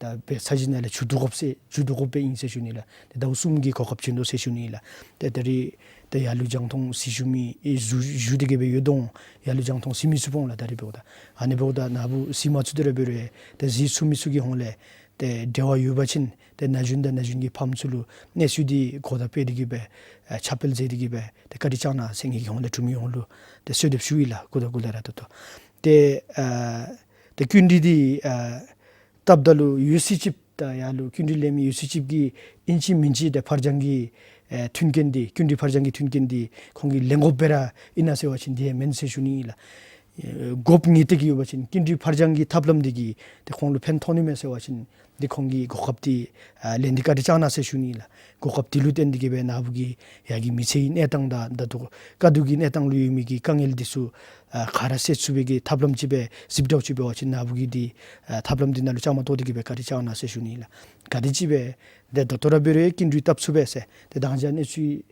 ད་འབད་ཚར་ཞིནམ་ལས་མཇུག་བསྡུ་དགོཔ་ཟེར་མཇུག་བསྡུ་དགོཔ་སྦེ་ཨིན་ཟེར་ཞུ་ནི་ལགས། ཏེ་ཟླཝ་གསུམ་གྱི་གོ་སྐབས་བྱིན་དོ་ཟེར་ཞུ་ནི་ལགས། ཏེ་ད་རིས་ཏེ་ལ་ལུ་རྒྱང་མཐོང་གཟིགས་བཞུགས་མི་ཨེ་བཞུགས་བཞུགས་ཏེ་གི་སྦེ་ཡོད་དོ་འོང་། ལ་ལུ་རྒྱང་མཐོང་གཟིགས་མི་ཚུ་འོང་ལགས། ད་རིས་འབདཝ་ད་ཨ་ནི་འབདཝ་ད་ན་བུ་གཟིགས་མ་ཚུགས་ཏེ་ར་འབད་རུང་ཏེ་གཟིགས་ཚུགས་མི་ཚུ་གི་ཧོང་ལས་ཏེ་འབྲེལ་བ་ཡོད་པ་ཅིན་ཏེ་ན་གཞོན་དང་ན་གཞོན་གྱི་ཕམ་ཚུ་ལུ་གནས་ཚུལ་འདི་གོ་བརྡ་སྤེལ་ཏེ་གི་སྦེ་ཨ་ཁྱབ་སྤེལ་མཛད་དེ་གི་སྦེ་ཏེ་བཀའ་དྲིན་བསྐྱང་གནང་ཟེར་ངེ་གི་ཧོང་ལས་འབྲུག་མི་ཧོང་ལུ་ཏེ་གསོལ་འདེབས་ཞུ་ཡི་ལགས། གུ་དང་གུ་ལས་ར་ད་ལྟོ་ཏེ་ཨ་ཏེ་ཀུན་རིག་འདི་ཨ་བཏབ་ད་ལུ་ཡོད་ཚད་ཅིག་ད་ལ་ལུ་ཀུན་རིག་ལེན་མི་ཡོད་ཚད་ཅིག་གིས་ཨིན་ཅི་མིན་ཅི་ཏེ་ཕར་འགྱངས་ཀྱི་ཨེ་མཐུན་རྐྱེན་འདི་ཀུན་རིག་ཕར་འགྱངས་ཀྱི་མཐུན་རྐྱེན་འདི་ཁོང་གིས་ལེན་དགོཔ་སྦེ་ར་ཨིན་ན་ཟེར་བ་ཅིན་དེ་མེན་ཟེར་ཞུ་ནི་ཨིན་ལགས། ཨེ་དགོཔ་ངེས་ཏེ་གི་ཡོད་པ་ཅིན་ཀུན་རིག་ཕར་འགྱངས་ཀྱི་ཐབས་ལམ་འདི་གིས་ཏེ་ཁོང་ལུ་ཕན་ཐོགས་ནི་མས་ཟེར་བ་ཅིན་ཏེ་ཁོང་གིས་གོ་སྐབས་འདི་ཨ་ལེན་ཏེ་བཀའ་དྲིན་བསྐྱང་གནང་ཟེར་ཞུ་ནི་ཨིན་ལགས། གོ་སྐབས་འདི་ལུ་བརྟེན་ཏེ་གི་སྦེ་ན་བུ་གི་ཡ་གི་མི་ཚེའི་གནས་སྟངས་དང་ད་ལྟོ་དཀའ་སྡུག་གི་གནས་སྟངས་ལུ་ཡོད་མི་གི་དཀའ་ངལ་འདི་ཚུ་ཨ་ག་ར་སེལ་ཚུགས་པའི་གི་ཐབས་ལམ་ཅིག་སྦེ་གཟིགསཔ་འདྲཝ་ཅིག་འབད་བ་ཅིན་ན་བུ་གིས་འདི་ཨ་ཐབས་ལམ་འདི་ནང་ལུ་བཅའ་མར་གཏོགས་ཏེ་གི་སྦེ་བཀའ་དྲིན་བསྐྱང་གནང་ཟེར་ཞུ་ནི་ཨིན་ལགས། ག་དེམ་ཅིག་སྦེ་ཏེ་ད་ལྟོ་ར་འབད་རུང་ཀུན་རིག་བཏབ་ཚུགས་པས་ཟེར་ཏེ་དང་ཅ་གནས་ཚུལ་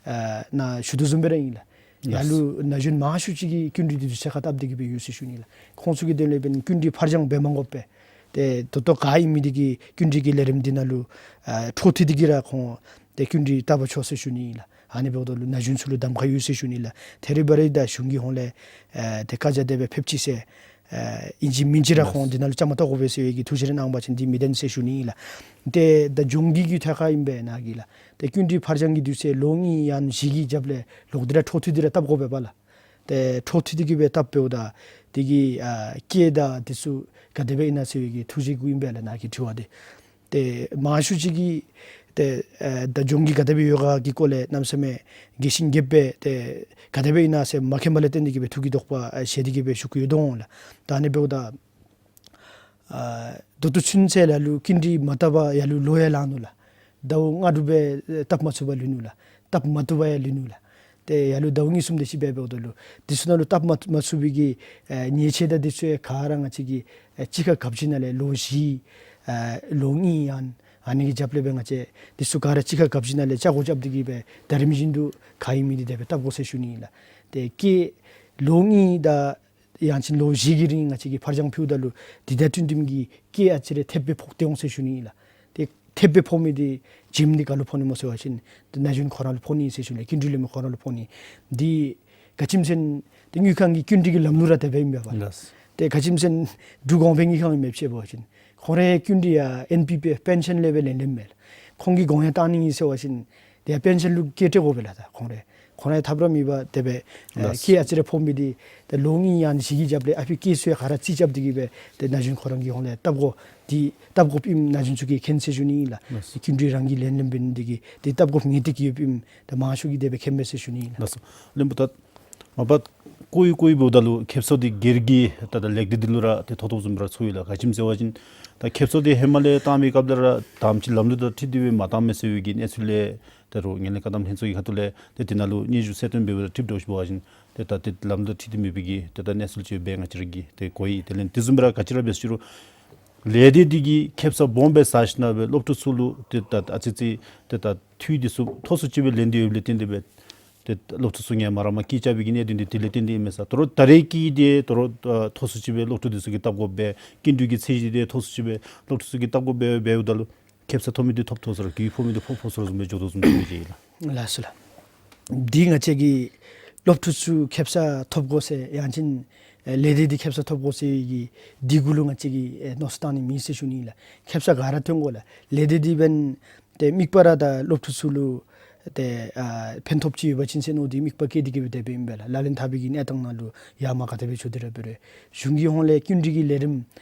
ཨ་ནཱ་ཞུ་དོ་བཟུམ་སྦེ་ར་ཨིན་ལགས། ལགས། ལ་ལུ་ན་གཞོན་མང་ཤོས་ཅིག་གིས་ཀུན་རིག་འདི་དུས་ཚོད་ཁར་བཏབ་སྟེ་གི་སྦེ་ཡོད་ཟེར་ཞུ་ནི་ལགས། ཁོང་ཚུ་གི་དོན་ལས་འབདན་ཀུན་རིག་ཕར་འགྱངས་འབད་མ་དགོ་པར་ཏེ་ད་ལྟོ་ག་ཨིན་མི་འདི་གིས་ཀུན་རིག་གི་ལས་རིམ་འདི་ནང་ལུ་ཨ་འཕྲོ་མཐུད་དེ་གི་ར་ཁོང་ཏེ་ཀུན་རིག་བཏབ་པ་ཆོག་ཟེར་ཞུ་ནི་ཨིན་ལགས། ཨ་ནི་འབདཝ་ད་ལུ་ན་གཞོན་ཚུ་ལུ་གདམ་ཁ་ཡོད་ཟེར་ཞུ་ནི་ལགས། ད་རིས་འབད་རུང་ད་གཞུང་གི་ཧོང་ལས་ཨ་ཏེ་བཀའ་རྒྱ་དེ་སྦེ་ཕེབས་ཅི་ཟེར་ཨ་ཨིན་ཅི་མིན་ཅི་ར་ཁོང་འདི་ནང་ལུ་བཅའ་མར་གཏོགས་དགོ་པས་ཟེར་བའི་གི་ཐུགས་བཞེད་གནང་བ་ཅིན་འདི་མི་བདེན་ཟེར་ཞུ་ནི་ཨིན་ལགས། ཏེ་ད་ལྗོངས་ཀྱི་གི་ཐད་ཁར་ཨིན་པས་ནཱ་གིས་ལགས། ཏེ་ཀུན་རིག་ཕར་འགྱངས་ཀྱི་དུས་ཚོད་ལོ་གཉིས་ཡང་བཞི་གི་རྒྱབ་ལས་ལོག་སྟེ་ར་འཕྲོ་མཐུད་དེ་ར་བཏབ་དགོ་པས་པ་ལགས། ཏེ་འཕྲོ་མཐུད་དེ་གི་སྦེ་བཏབ་འབདཝ་ད་དེ་གི་ཨ་སྐྱེད་དང་དེ་ཚུ་ག་དེ་སྦེ་ཨིན་ན་ཟེར་བའི་གི་ཐུགས་བཞེད་གུ་ཨིན་པས་ལགས་ནཱ་གི་དྲི་བ་འདི། ཏེ་མང་ཤོས་ཅིག་གིས་ཏེ་ཨ་ད་ལྗོངས་ཀྱི་ག་དེ་སྦེ་ཡོད་ག་གི་སྐོར་ལས་གནམ་མེད་ས་མེད་རྒྱས་ཤིང་རྒྱསཔ་སྦེ་ཏེ་ག་དེ་སྦེ་ཨིན་ན་ཟེར་མ་མཁྱེནམ་ལས་བརྟེན་ཏེ་གི་སྦེ་ཐུགས་ཀྱི་དོགས་པ་ཨ་བཞེས་ཏེ་གི་སྦེ་ཞུ་གི་ཡོད་དོ་འོང་ལགས། ད་ཨ་ནི་འབདཝ་ད་ཨ་ད་ལྟོ་ཚུན་ཚོད་ལ་ལུ་ཀུན་རིག་མ་བཏབ་པར་ལ་ལུ་ལོ་ཡང་ལང་ནུག་ལགས། ཟླཝ་ལྔ་དྲུག་སྦེ་བཏབ་མ་ཚུགས་པར་ལུས་ནུག་ལགས། བཏབ་མ་བཏུབ་པར་ཡང་ལུས་ནུག་ལགས། ཏེ་ལ་ལུ་ཟླཝ་གཉིས་གསུམ་དེ་ཅིག་སྦེ་འབདཝ་ད་ལུ་དེ་ཚུ་ནང་ལུ་བཏབ་མ་མ་ཚུགས་པའི་གི་ཨ་ཉེས་ཆད་དང་དེ་ཚུ་ཡང་ག་ར་ང་བཅས་ཀྱིས་ཨ་གཅིག་ཁར་བཀབ་ཞིནམ་ལས་ལོ་བཞི་ཨ་ལོ་གཉིས་ཡང་ཨ་ནི་གི་རྒྱབ་ལས་སྦེ་ང་བཅས་དེ་ཚུ་ག་ར་གཅིག་ཁར་བཀབ་ཞིནམ་ལས་ཆ་བགོ་རྐྱབ་སྟེ་གི་སྦེ་ད་རིམ་བཞིན་དུ་ག་ཨིན་མི་འདི་དེ་སྦེ་བཏབ་དགོ་ཟེར་ཞུ་ནི་ཨིན་ལགས། ཏེ་སྐྱེད་ལོ་གཉིས་དང་ཡང་ཅིན་ལོ་བཞི་གི་རིང་ང་བཅས་ཀྱིས་ཕར་འགྱངས་ཕུལཝ་ད་ལུ་དེ་དང་བསྟུན་བསྟུནམ་གྱི་སྐྱེད་ཨ་ཙི་རེ་ཐེབས་སྦེ་ཕོག་སྟེ་འོང་ཟེར་ཞུ་ནི་ཨིན་ལགས། ཏེ་ཐེབས་སྦེ་ཕོག་མི་འདི་བྱེམ་འདི་ག་ལུ་ཕོག་ནི་སྨོ་ཟེར་བ་ཅིན་ཏེ་ན་གཞོན་ཁོ་ར་ལུ་ཕོག་ནི་ཟེར་ཞུ་ནི་ལགས། ཀུན་རིག་ལེན་མི་ཁོ་ར་ལུ་ཕོག་ནི། འདི་ག་ཅི་སྨོ་ཟེར་ན་ཏེ་དངུལ་ཁང་གི་ཀུན་རིག་གི་ལམ་ལུགས་ར་དེ་སྦེ་ཨིན་པས་པ། ལགས། ཏེ་ག་ཅི་སྨོ་ཟེར་ན་འབྲུག་གོང་འཕེལ་དངུལ་ཁང་གི་མེདཔ་ཅིག་འབད་བ་ཅིན་ཁོང་རའི་ཀུན་རིག་ཡང་ཨེན་པི་པི་ཨེཕ་པེན་ཤཱན་ལས་སྦེ་ལེན་ལེནམ་མས་ལགས། ཁོང་གིས་གོང་ཡང་བཏང་ནི་ཨིན་ཟེར་བ་ཅིན་ཏེ་པེན་ཤཱན་ལུ་སྐྱེད་སྤྲོད་དགོ་པས་ལགས། ད་ཁོང་རའི་ཁོང་རའི་ཐབས་ར་མེད་པར་དེ་སྦེ་ཨེ་ལགས། སྐྱེད་ཨ་ཙི་རེ་ཕོག་མི་འདི་ཏེ་ལོ་གཉིས་ཡང་བཞི་གི་རྒྱབ་ལས་ཨ་ཕི་སྐྱེད་ཚུ་ཡང་ག་ར་རྩིས་རྐྱབ་སྟེ་གི་སྦེ་ཏེ་ན་གཞོན་ཁོ་ར་གི་ཧོང་ལས་བཏབ་དགོ་འདི་བཏབ་དགོཔ་ཨིནམ་ན་གཞོན་ཚུ་གིས་མཁྱེན་ཟེར་ཞུ་ནི་ཨིན་ལགས། ལགས། ཀུན་རིག་རང་གིས་ལེན་ལེནམ་འབད་ནི་འདི་གིས་འདི་བཏབ་དགོཔ་ངེས་ཏེ་གི་ཡོདཔ་ཨིནམ་ཏེ་མང་ཤོས་ཀྱིས་དེ་སྦེ་མཁྱེནམ་མས་ཟེར་ཞུ་ནི་ཨིན་ལགས། ལགས་སོ། བློན་པོ་ད་མ་པ་ཀོའི་ཀོའི་འབདཝ་ད་ལུ་ཁེབ་སང་འདི་སྒེར་གྱི་ད་ད་ལེགས་སྒྲིག་འདི་ལུ་ར་ཏེ་ཐོ་ཐོབ་བཟུམ་ར་ཚོར་ཡི་ལགས། ག་ཅི་སྨོ་ཟེར་བ་ཅིན་ད་ཁེབ་སང་འདི་ཧེ་མ་ལས་བཏང་མི་སྐབས་ལས་ར་དམ་ཅིག་ལམ་ལུགས་དང་འཁྲིལ་ཏེ་སྦེ་མ་བཏང་མས་ཟེར་བའི་གི་གནས་ཚུལ་ལས་ད་རུང་ངན་ལྷད་བཀག་སྡོམ་ལྷན་ཚོགས་ཀྱི་ཁ་ཐུག་ལས་ཏེ་འདི་ནང་ལུ་སྙན་ཞུ་གསལ་སྟོན་འབད་བའི་ཁྲིད་འདྲཝ་ཅིག་འབད་བ་ཅིན་ཏེ་ད་ཏེ་ལམ་ལུགས་དང་འཁྲིལ་ཏེ་མེད་པའི་གི་ཏེ་ད་གནས་ཚུལ་ཅིག་སྦེ་ང་བཅས་ར་གིས་ཏེ་གོ་ཡི། དེ་ལས་དེ་བཟུམ་སྦེ་ར་ག་ཅི་ར་འབད་ཟེར་རུང་ལས་སྡེ་འདི་གིས་ཁེབ་སང་སྦོམ་སྦེ་བཟའ་ཞིན་ན་སྦེ་སློབ་ཕྲུག་ཚུ་ལུ་ཏེ་ད་ཨ་ཙི་ཙི་ཏེ་ད་འཐུས་འདི་ཚུ་མཐོ་སུ་ཅིག་སྦེ་ལེན་ཏེ་ཡོདཔ་ལས་བརྟེན་ཏེ་སྦེ་ཏེ་སློབ་ཕྲུག་ཚུ་ངལ་མ་རངསམ་སྐྱེ་རྐྱབ་པའི་གི་གནད་དོན་འདི་དེ་ལས་བརྟེན་ཏེ་ཨིན་མས་ས། དོ་རུང་ད་རེས་ཀྱི་འདི་དོ་རུང་ཨ་མཐོ་སུ་ཅིག་སྦེ་སློབ་ཕྲུག་འདི་ཚུ་གིས་བཏབ་དགོཔ་སྦེ་ཀུན་རིག་གི་ཚད་གཞི་འདི་མཐོ་སུ་ཅིག་སྦེ་སློབ་ཕྲུག་ཚུ་གིས་བཏབ་དགོཔ་སྦེ་འབདཝ་ད་ལུ་ཁེབ་སང་ཐོབ་མི་འདི་ཐོབ་ཐོབ་སོང་ར་རྒུད་ཕོག་མི་འདི་ཕོག་ཕོག་སོང་ར་བཟུམ་སྦེ་འགྱོ་དོ་བཟུམ་ཅིག་ཨིན་ལགས། ལགས་སོ་ལགས། འདི་ང་བཅས་ཀྱིས་སློབ་ཕྲུག་ཚུ་ཁེབ་སང་ཐོབ་དགོ་ཟེར་ཡང་ཅིན་ཨེ་ལས་སྡེ་འདི་ཁེབ་སང་ཐོབ་དགོ་ཟེར་གྱི་འདི་གུ་ལུ་ང་བཅས་ཀྱིས་ཨེ་མནོ་བསམ་བཏང་ནི་མེད་ཟེར་ཞུ་ནི་ལགས། ཁེབ་སང་ག་ར་ཐོན་དགོ་ལགས། ལས་སྡེ་འདི་འབདན་ཏེ་དམིགས་པ་ར་ད་སློབ་ཕྲུག་ཚུ་ལུ་ཏེ་ཨ་ཕན་ཐོགས་ཅིག་ཡོད་པ་ཅིན་ཟེར་མནོ་སྟེ་དམིགས་པ་བསྐྱེད་དེ་གི་སྦེ་དེ་སྦེ་ཨིན་པས་ལགས། ལག་ལེན་འཐབ་པའི་གི་གནས་སྟངས་ནང་ལུ་ཡར་མར་ག་དེ་སྦེ་འགྱོ་དེ་ར་འབད་རུང་གཞུང་གི་ཧོང་ལས་ཀུན་རིག་གི་ལས་རིམ་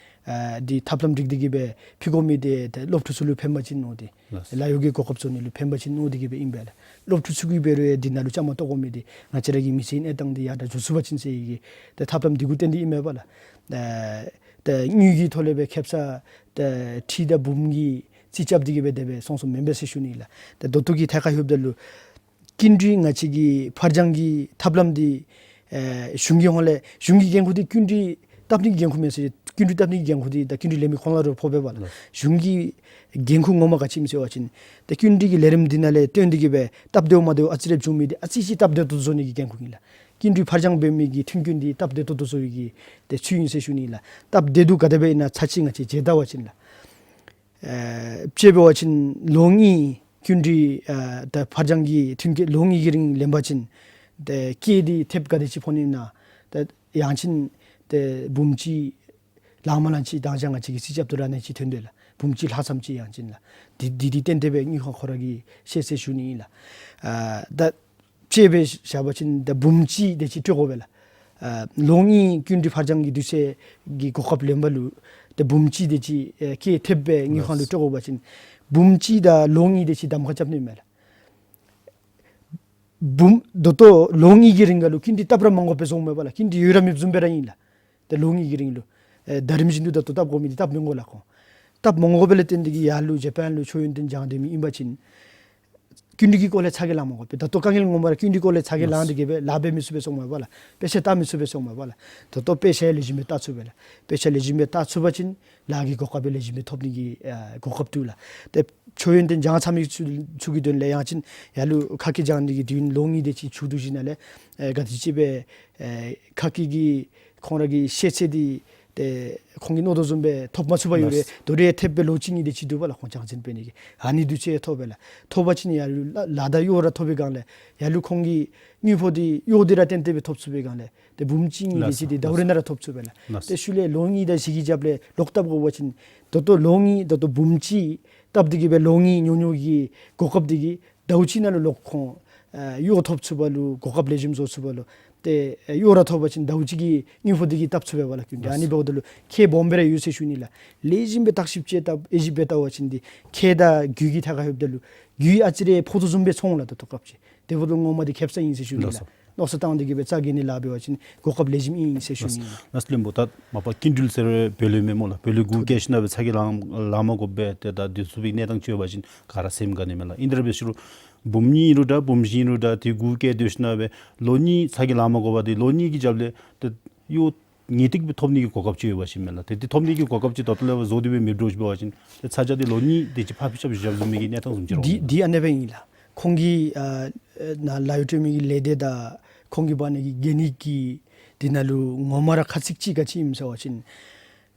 ཨ་འདི་ཐབས་ལམ་སྒྲིག་སྟེ་གི་སྦེ་ཕུལ་དགོ་མི་འདི་ཏེ་སློབ་ཕྲུག་ཚུ་ལུ་ཕན་པ་ཅིན་མནོ་སྟེ་ལགས། ལཱ་གཡོག་གི་གོ་སྐབས་བཟོ་ནི་ལུ་ཕན་པ་ཅིན་མནོ་སྟེ་གི་སྦེ་ཨིན་པས་ལགས། སློབ་ཕྲུག་ཚུ་གིས་འབད་རུང་ཡང་འདི་ནང་ལུ་བཅའ་མར་གཏོགས་དགོ་མི་འདི་ང་བཅས་ར་གི་མི་ཚེའི་གནས་སྟངས་འདི་ཡར་དྲག་འགྱོ་ཚུགས་པ་ཅིན་ཟེར་གྱི་ཏེ་ཐབས་ལམ་འདི་གུ་བརྟེན་ཏེ་ཨིན་མས་པ་ལགས། ཨ་ཏེ་དངུལ་གྱི་ཐོག་ལས་སྦེ་ཁེབ་སང་ཏེ་ཁྲི་དང་འབུམ་གྱི་རྩིས་རྐྱབ་སྟེ་གི་སྦེ་དེ་སྦེ་སོང་སོངམ་མེན་པས་ཟེར་ཞུ་ནི་ལགས། ཏེ་ད་ལྟོ་གི་ཐད་ཁར་ལྷོདཔ་ད་ལུ་ཀུན་རིག་ང་བཅས་ཀྱི་ཕར་འགྱངས་ཀྱི་ཐབས་ལམ་འདི་ ཨེ་གཞུང་གི་ཧོང་ལས་གཞུང་གི་འགན་ཁུར་འདི་ཀུན་གྲོལ་བཏབ་ནི་གི་འགན་ཁུར་མེན་ཟེར། ཀུན་གྲོལ་བཏབ་ནི་གི་འགན་ཁུར་འདི་ད་ཀུན་གྲོལ་ལེན་མི་ཁོང་ལུ་ར་ཕོག་པས་པ་ལགས། ལགས། གཞུང་གི་འགན་ཁུར་ངོ་མ་ག་ཅི་ཨིནམ་ཟེར་བ་ཅིན་ད་ཀུན་གྲོལ་གྱི་ལས་རིམ་འདི་ནང་ལས་བཏོན་ཏེ་གི་སྦེ་སྟབས་བདེཝ་མ་བདེཝ་ཨ་ཙི་རེ་བྱུང་མི་འདི་ཨ་ཙི་ཅིག་སྟབས་བདེ་ཏོག་ཏོ་བཟོ་ནི་གི་འགན་ཁུར་ཨིན་ལགས། ཀུན་གྲོལ་ཕར་འགྱངས་འབད་མི་གི་ཐོན་ཁུངས་འདི་སྟབས་བདེ་ཏོག་ཏོ་བཟོ་བའི་གི་ཏེ་ཚུལ་ཨིན་ཟེར་ཞུ་ནི་ལགས། སྟབས་བདེ་འདུག་ག་དེ་སྦེ་ཨིན་ན་ཚར་གཅིག་ང་བཅས་མཇལ་བལྟ་བ་ཅིན་ལགས། ཨེ་དཔྱེ་འབད་བ་ཅིན་ལོ་གཉིས་ཀུན་གྲོལ་ཨ་ད་ཕར་འགྱངས་ཀྱི་ཐོན་སྐྱེད་ལོ་གཉིས་ཀྱི་རིང་ལེན་པ་ཅིན་ཏེ་སྐྱེད་འདི་ཐེབས་ག་དེ་ཅིག་ཕོག་ནི་ཨིན་ན། ཏེ་ཡང་ཅིན་ཏེ་འབུམ་གཅིག་ལང་མ་ལང་ཅིག་དང་ཅང་ང་བཅས་ཀྱིས་རྩིས་རྐྱབ་ད་ར་ཨ་ནེམ་ཅིག་ཐོན་དོ་ལགས། འབུམ་གཅིག་ལྷག་ཙམ་ཅིག་ཡང་ཅིན་ལགས། འདི་འདི་འདི་ཏན་ཏན་སྦེ་དངུལ་ཁང་ཁོ་ར་གིས་ཤེས་ཟེར་ཞུ་ནི་ཨིན་ལགས། ཨ་ད་དཔྱེ་སྦེ་བཞག་པ་ཅིན་ད་འབུམ་གཅིག་དེ་ཅིག་སྤྲོད་དགོ་པས་ལགས། ཨ་ལོ་གཉིས་ཀུན་གྲོལ་ཕར་འགྱངས་ཀྱི་དུས་ཚོད་ཀྱི་གོ་སྐབས་ལེན་པ་ལུ་ད་འབུམ་གཅིག་དེ་ཅིག་ཨེ་སྐྱེད་ཐེབས་སྦེ་དངུལ་ཁང་ལུ་སྤྲོད་དགོ་པ་ཅིན་འབུམ་གཅིག་དང་ལོ་གཉིས་དེ་ཅིག་གདམ་ཁ་རྐྱབ་ནི་མས་ལགས། འབུམ་ད་ལྟོ་ལོ་གཉིས་ཀྱི་རིང་ཁར་ལུ་ཀུན་གྲོལ་བཏབ་ར་མ་དགོ་པས་ཟེར་མས་པ་ལགས། ཀུན་གྲོལ་ཡོད་ར་མེདཔ་བཟུམ་སྦེ་ར་ཨིན་ལགས། ཏེ་ལོ་གཉིས་ཀྱི་རིང་ལུ་ཨེ་ད་རིམ་བཞིན་དུ་ད་ལྟོ་བཏབ་དགོ་མི་འདི་བཏབ་མི་དགོ་ལགས་ཁོང་། བཏབ་མ་དགོ་པ་ལས་བརྟེན་ཏེ་གི་ཡར་ལུ་ཇ་པཱན་ལུ་མཆོད་ཡོན་ཏན་སྦྱང་སྡོད་མི་ཨིན་པ་ཅིན་ཀུན་གྲོལ་གྱི་སྐོར་ལས་ཚ་གྱང་ལང་མ་དགོ་པས། ད་ལྟོ་དཀའ་ངལ་ངོ་མ་ར་ཀུན་གྲོལ་སྐོར་ལས་ཚ་གྱང་ལང་སྟེ་གི་སྦེ་ལཱ་འབད་མི་ཚུགས་པས་ཟེར་མས་པ་ལགས། དཔེ་ཆ་བལྟ་མི་ཚུགས་པས་ཟེར་མས་པ་ལགས། ད་ལྟོ་དཔེ་ཆ་ལེགས་ཤོམ་སྦེ་བལྟ་ཚུགས་པས་ལགས། དཔེ་ཆ་ལེགས་ཤོམ་སྦེ་བལྟ་ཚུགས་པ་ཅིན་ལཱ་གི་གོ་སྐབས་སྦེ་ལེགས་ཤོམ་སྦེ་ཐོབ་ནི་གི་ཨ་གོ་སྐབས་འདུག་ལགས། ཏེ་མཆོད་ཡོན་ཏན་སྦྱང་ཚར་མི་ཚུ་ཚུ་གི་དོན་ལས་ཡང་ཅིན་ཡར་ལུ་ཁ་སྐད་སྦྱང་ནི་གི་དུས་ཡུན་ལོ་གཉིས་དེ་ཅིག་མཇུག་བསྡུ་ཞིནམ་ལས་ཨེ་ག་དེ་ཅིག་སྦེ་ཨེ་ཁ་སྐད་ཀྱི་ཁོང་ར་གི་ཤེས་ཚད་འདི་ཏེ་ཁོང་གིས་མནོ་དོ་བཟུམ་སྦེ་ཐོབ་མ་ཚུགས་པར་ཡོད་རུང་ལགས། དོ་རུང་ཐེབས་སྦེ་ལོ་གཅིག་གཉིས་དེ་ཅིག་འདུག་པ་ལགས། ཁོང་སྦྱང་ཚན་འབད་ནི་གི་ཨ་ནི་དུས་ཚོད་ཐོབ་པས་ལགས། ཐོབ་པ་ཅིན་ཡར་ལུ་ལཱ་དང་གཡོག་ར་ཐོབ་པའི་སྒང་ལས་ཡར་ལུ་ཁོང་གི་དངུལ་ཕོགས་འདི་གཡོག་འདི་ར་ཏན་ཏན་སྦེ་ཐོབ་ཚུགས་པའི་སྒང་ལས་ཏེ་འབུམ་གཅིག་གཉིས་དེ་ཅིག་འདི་ལགས་སོ། ཟླཝ་རེ་ནང་ར་ཐོབ་ཚུགས་པས་ལགས། ལགས་སོ། ཏེ་ཤུལ་ལས་ལོ་གཉིས་དང་བཞི་གི་རྒྱབ་ལས་ལོག་བཏབ་དགོ་པ་ཅིན་ད་ལྟོ་ལོ་གཉིས་ད་ལྟོ་འབུམ་གཅིག་བཏབ་སྟེ་གི་སྦེ་ལོ་གཉིས་ཉོ་ཉོ་གི་གོ་སྐབས་འདི་གིས་ཟླཝ་གཅིག་ནང་ལུ་ལོག་ཁོང་ཨ་གཡོག་ཐོབ་ཚུགས་པ་ལུ་གོ་སྐབས་ལེགས་ཤོམ་བཟོ་ཚུགས་པ་ལུ་ཏེ་ཨ་གཡོག་ར་ཐོབ་པ་ཅིན་ཟླཝ་གཅིག་གི་དངུལ་ཕོགས་འདི་གིས་བཏབ་ཚུགས་པས་པ་ལགས། ཀུན་གྲོལ་ཨ་ནི་འབདཝ་ད་ལུ་ཁེ་སྦོམ་སྦེ་ར་ཡོད་ཟེར་ཞུ་ནི་ལགས། ལེགས་ཤོམ་སྦེ་བརྟག་ཞིབ་དཔྱད་བལྟ་དབྱེ་ཞིབ་འབད་བལྟ་བ་ཅིན་འདི་ཁེ་དང་རྒུད་ཀྱི་ཐད་ཁར་ལྷོདཔ་ད་ལུ་རྒུད་ཨ་ཙི་རེ་ཕོག་དོ་བཟུམ་སྦེ་མཐོང་ལགས། ད་ལྟོ་སྐབས་ཅིག་དེ་འབདཝ་ད་ངོ་མ་འདི་ཁེབ་ས་ཨིན་ཟེར་ཞུ་ནི་ལགས་ལགས། སོ། མནོ་བསམ་བཏང་སྟེ་གི་སྦེ་རྩ་འགེངས་ནི་ལཱ་འབད་བ་ཅིན་གོ་སྐབས་ལེགས་ཤོམ་ཨིན་ཟེར་ཞུ་ནི་ལགས། ལགས་སོ། བློན་པོ་ད་མ་པ་ཀུན་གྲོལ་ཟེར་བའི་བོད་ལུ་མེན་སྨོ་ལགས། བོད་ལུ་གུ་བཀལ་ཞིནམ་སྦེ་ཚ་གྱང་ལང་ལང་མ་དགོ་པར་ཏེ་ད་སྡོད་ཚུགས་པའི་གནས་སྟངས་ཅིག་ཡོད་པ་ཅིན་ག་ར་སེམས་དགའ་ནི་མས་ལགས། ཨིན་དེ་ར་འབད་ཞུ་རུང་འབུམ་གཉིས་ཨིན་རུང་འདྲ་འབུམ་བཞི་ཨིན་རུང་འདྲ་ཏེ་གུ་བཀལ་སྡོད་ཞིནམ་སྦེ་ལོ་གཉིས་ཚ་གྱང་ལང་མ་དགོ་པར་ཏེ་ལོ་གཉིས་ཀྱི་རྒྱབ་ལས་ཏེ་གཡོག་ངེས་ཏིག་སྦེ་ཐོབ་ནི་གི་གོ་སྐབས་ཅིག་ཡོད་པ་ཅིན་མས་ལགས། ཏེ་འདི་ཐོབ་ནི་གི་གོ་སྐབས་ཅིག་ད་ལྟོ་ལས་བཟོ་སྟེ་སྦེ་མེདཔ་འགྱོ་ཞིནམ་འབད་བ་ཅིན་ཏེ་ཚ་གྱང་འདི་ལོ་གཉིས་དེ་ཅིག་ཕར་ཕུད་རྐྱབ་བཞག་བཟུམ་མའི་གི་གནས་སྟངས་བཟུམ་ཅིག་ར་འོང་། འདི་འདི་ཨ་ནེ་སྦེ་ཨིན་ལགས། ཁོང་གི་ཨ་ནཱ་ལཱ་གཡོག་སྤྲོད་མི་གི་ལས་སྡེ་དང་ཁོང་གིས་འབག་ནི་གི་གན་ཡིག་གི་འདི་ནང་ལུ་ངོ་མ་ར་ཁ་ཚིག་ཅིག་ག་ཅི་ཨིནམ་ཟེར་བ་ཅིན་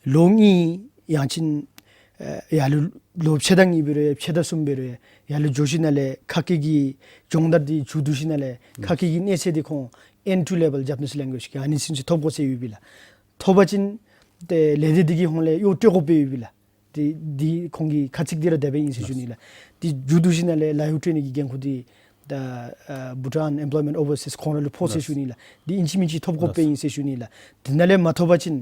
ལོ་གཉིས་ཡང་ཅིན་ཨ་ཡར་ལུ་ལོ་ཕྱེད་དང་གཉིས་འབད་རུང་ཕྱེད་དང་གསུམ་འབད་རུང་ཡར་ལུ་འགྱོ་ཞིནམ་ལས་ཁ་སྐད་ཀྱི་སྦྱོང་བརྡར་འདི་མཇུག་བསྡུ་ཞིནམ་ལས་ཁ་སྐད་ཀྱི་གནས་ཚད་འདི་ཁོང་ཨེན་ཊུ་ལེ་བཱལ་ཇེ་པ་ནིས་ལེང་གུ་ཨེཇ་གི་ཨ་ནི་ཚུན་ཚོད་ཐོབ་དགོ་ཟེར་ཡོད་པས་ལགས། ཐོབ་པ་ཅིན་ཏེ་ལས་སྡེ་འདི་གི་ཧོང་ལས་གཡོག་སྤྲོད་དགོཔ་ཡོད་པས་ལགས། འདི་འདི་ཁོང་གི་ཁ་ཚིག་འདི་ར་དེ་སྦེ་ཨིན་ཟེར་ཞུ་ནི་ལགས། འདི་མཇུག་བསྡུ་ཞིནམ་ལས་ལཱ་གཡོག་སྤྲོད་ནི་གི་འགན་ཁུར་འདི་ད་ཨ་བྷུ་ཊཱན་ཨེམ་པློའི་མེནཊ་ཨོ་ཝར་སིསི་ཁོང་ར་ལུ་ཕོག་ཟེར་ཞུ་ནི་ལགས། འདི་ཨིན་ཅི་མིན་ཅི་ཐོབ་དགོཔ་སྦེ་ཨིན་ཟེར་ཞུ་ནི་ལགས། འདི་ནང་ལས་མ་ཐོབ་པ་ཅིན་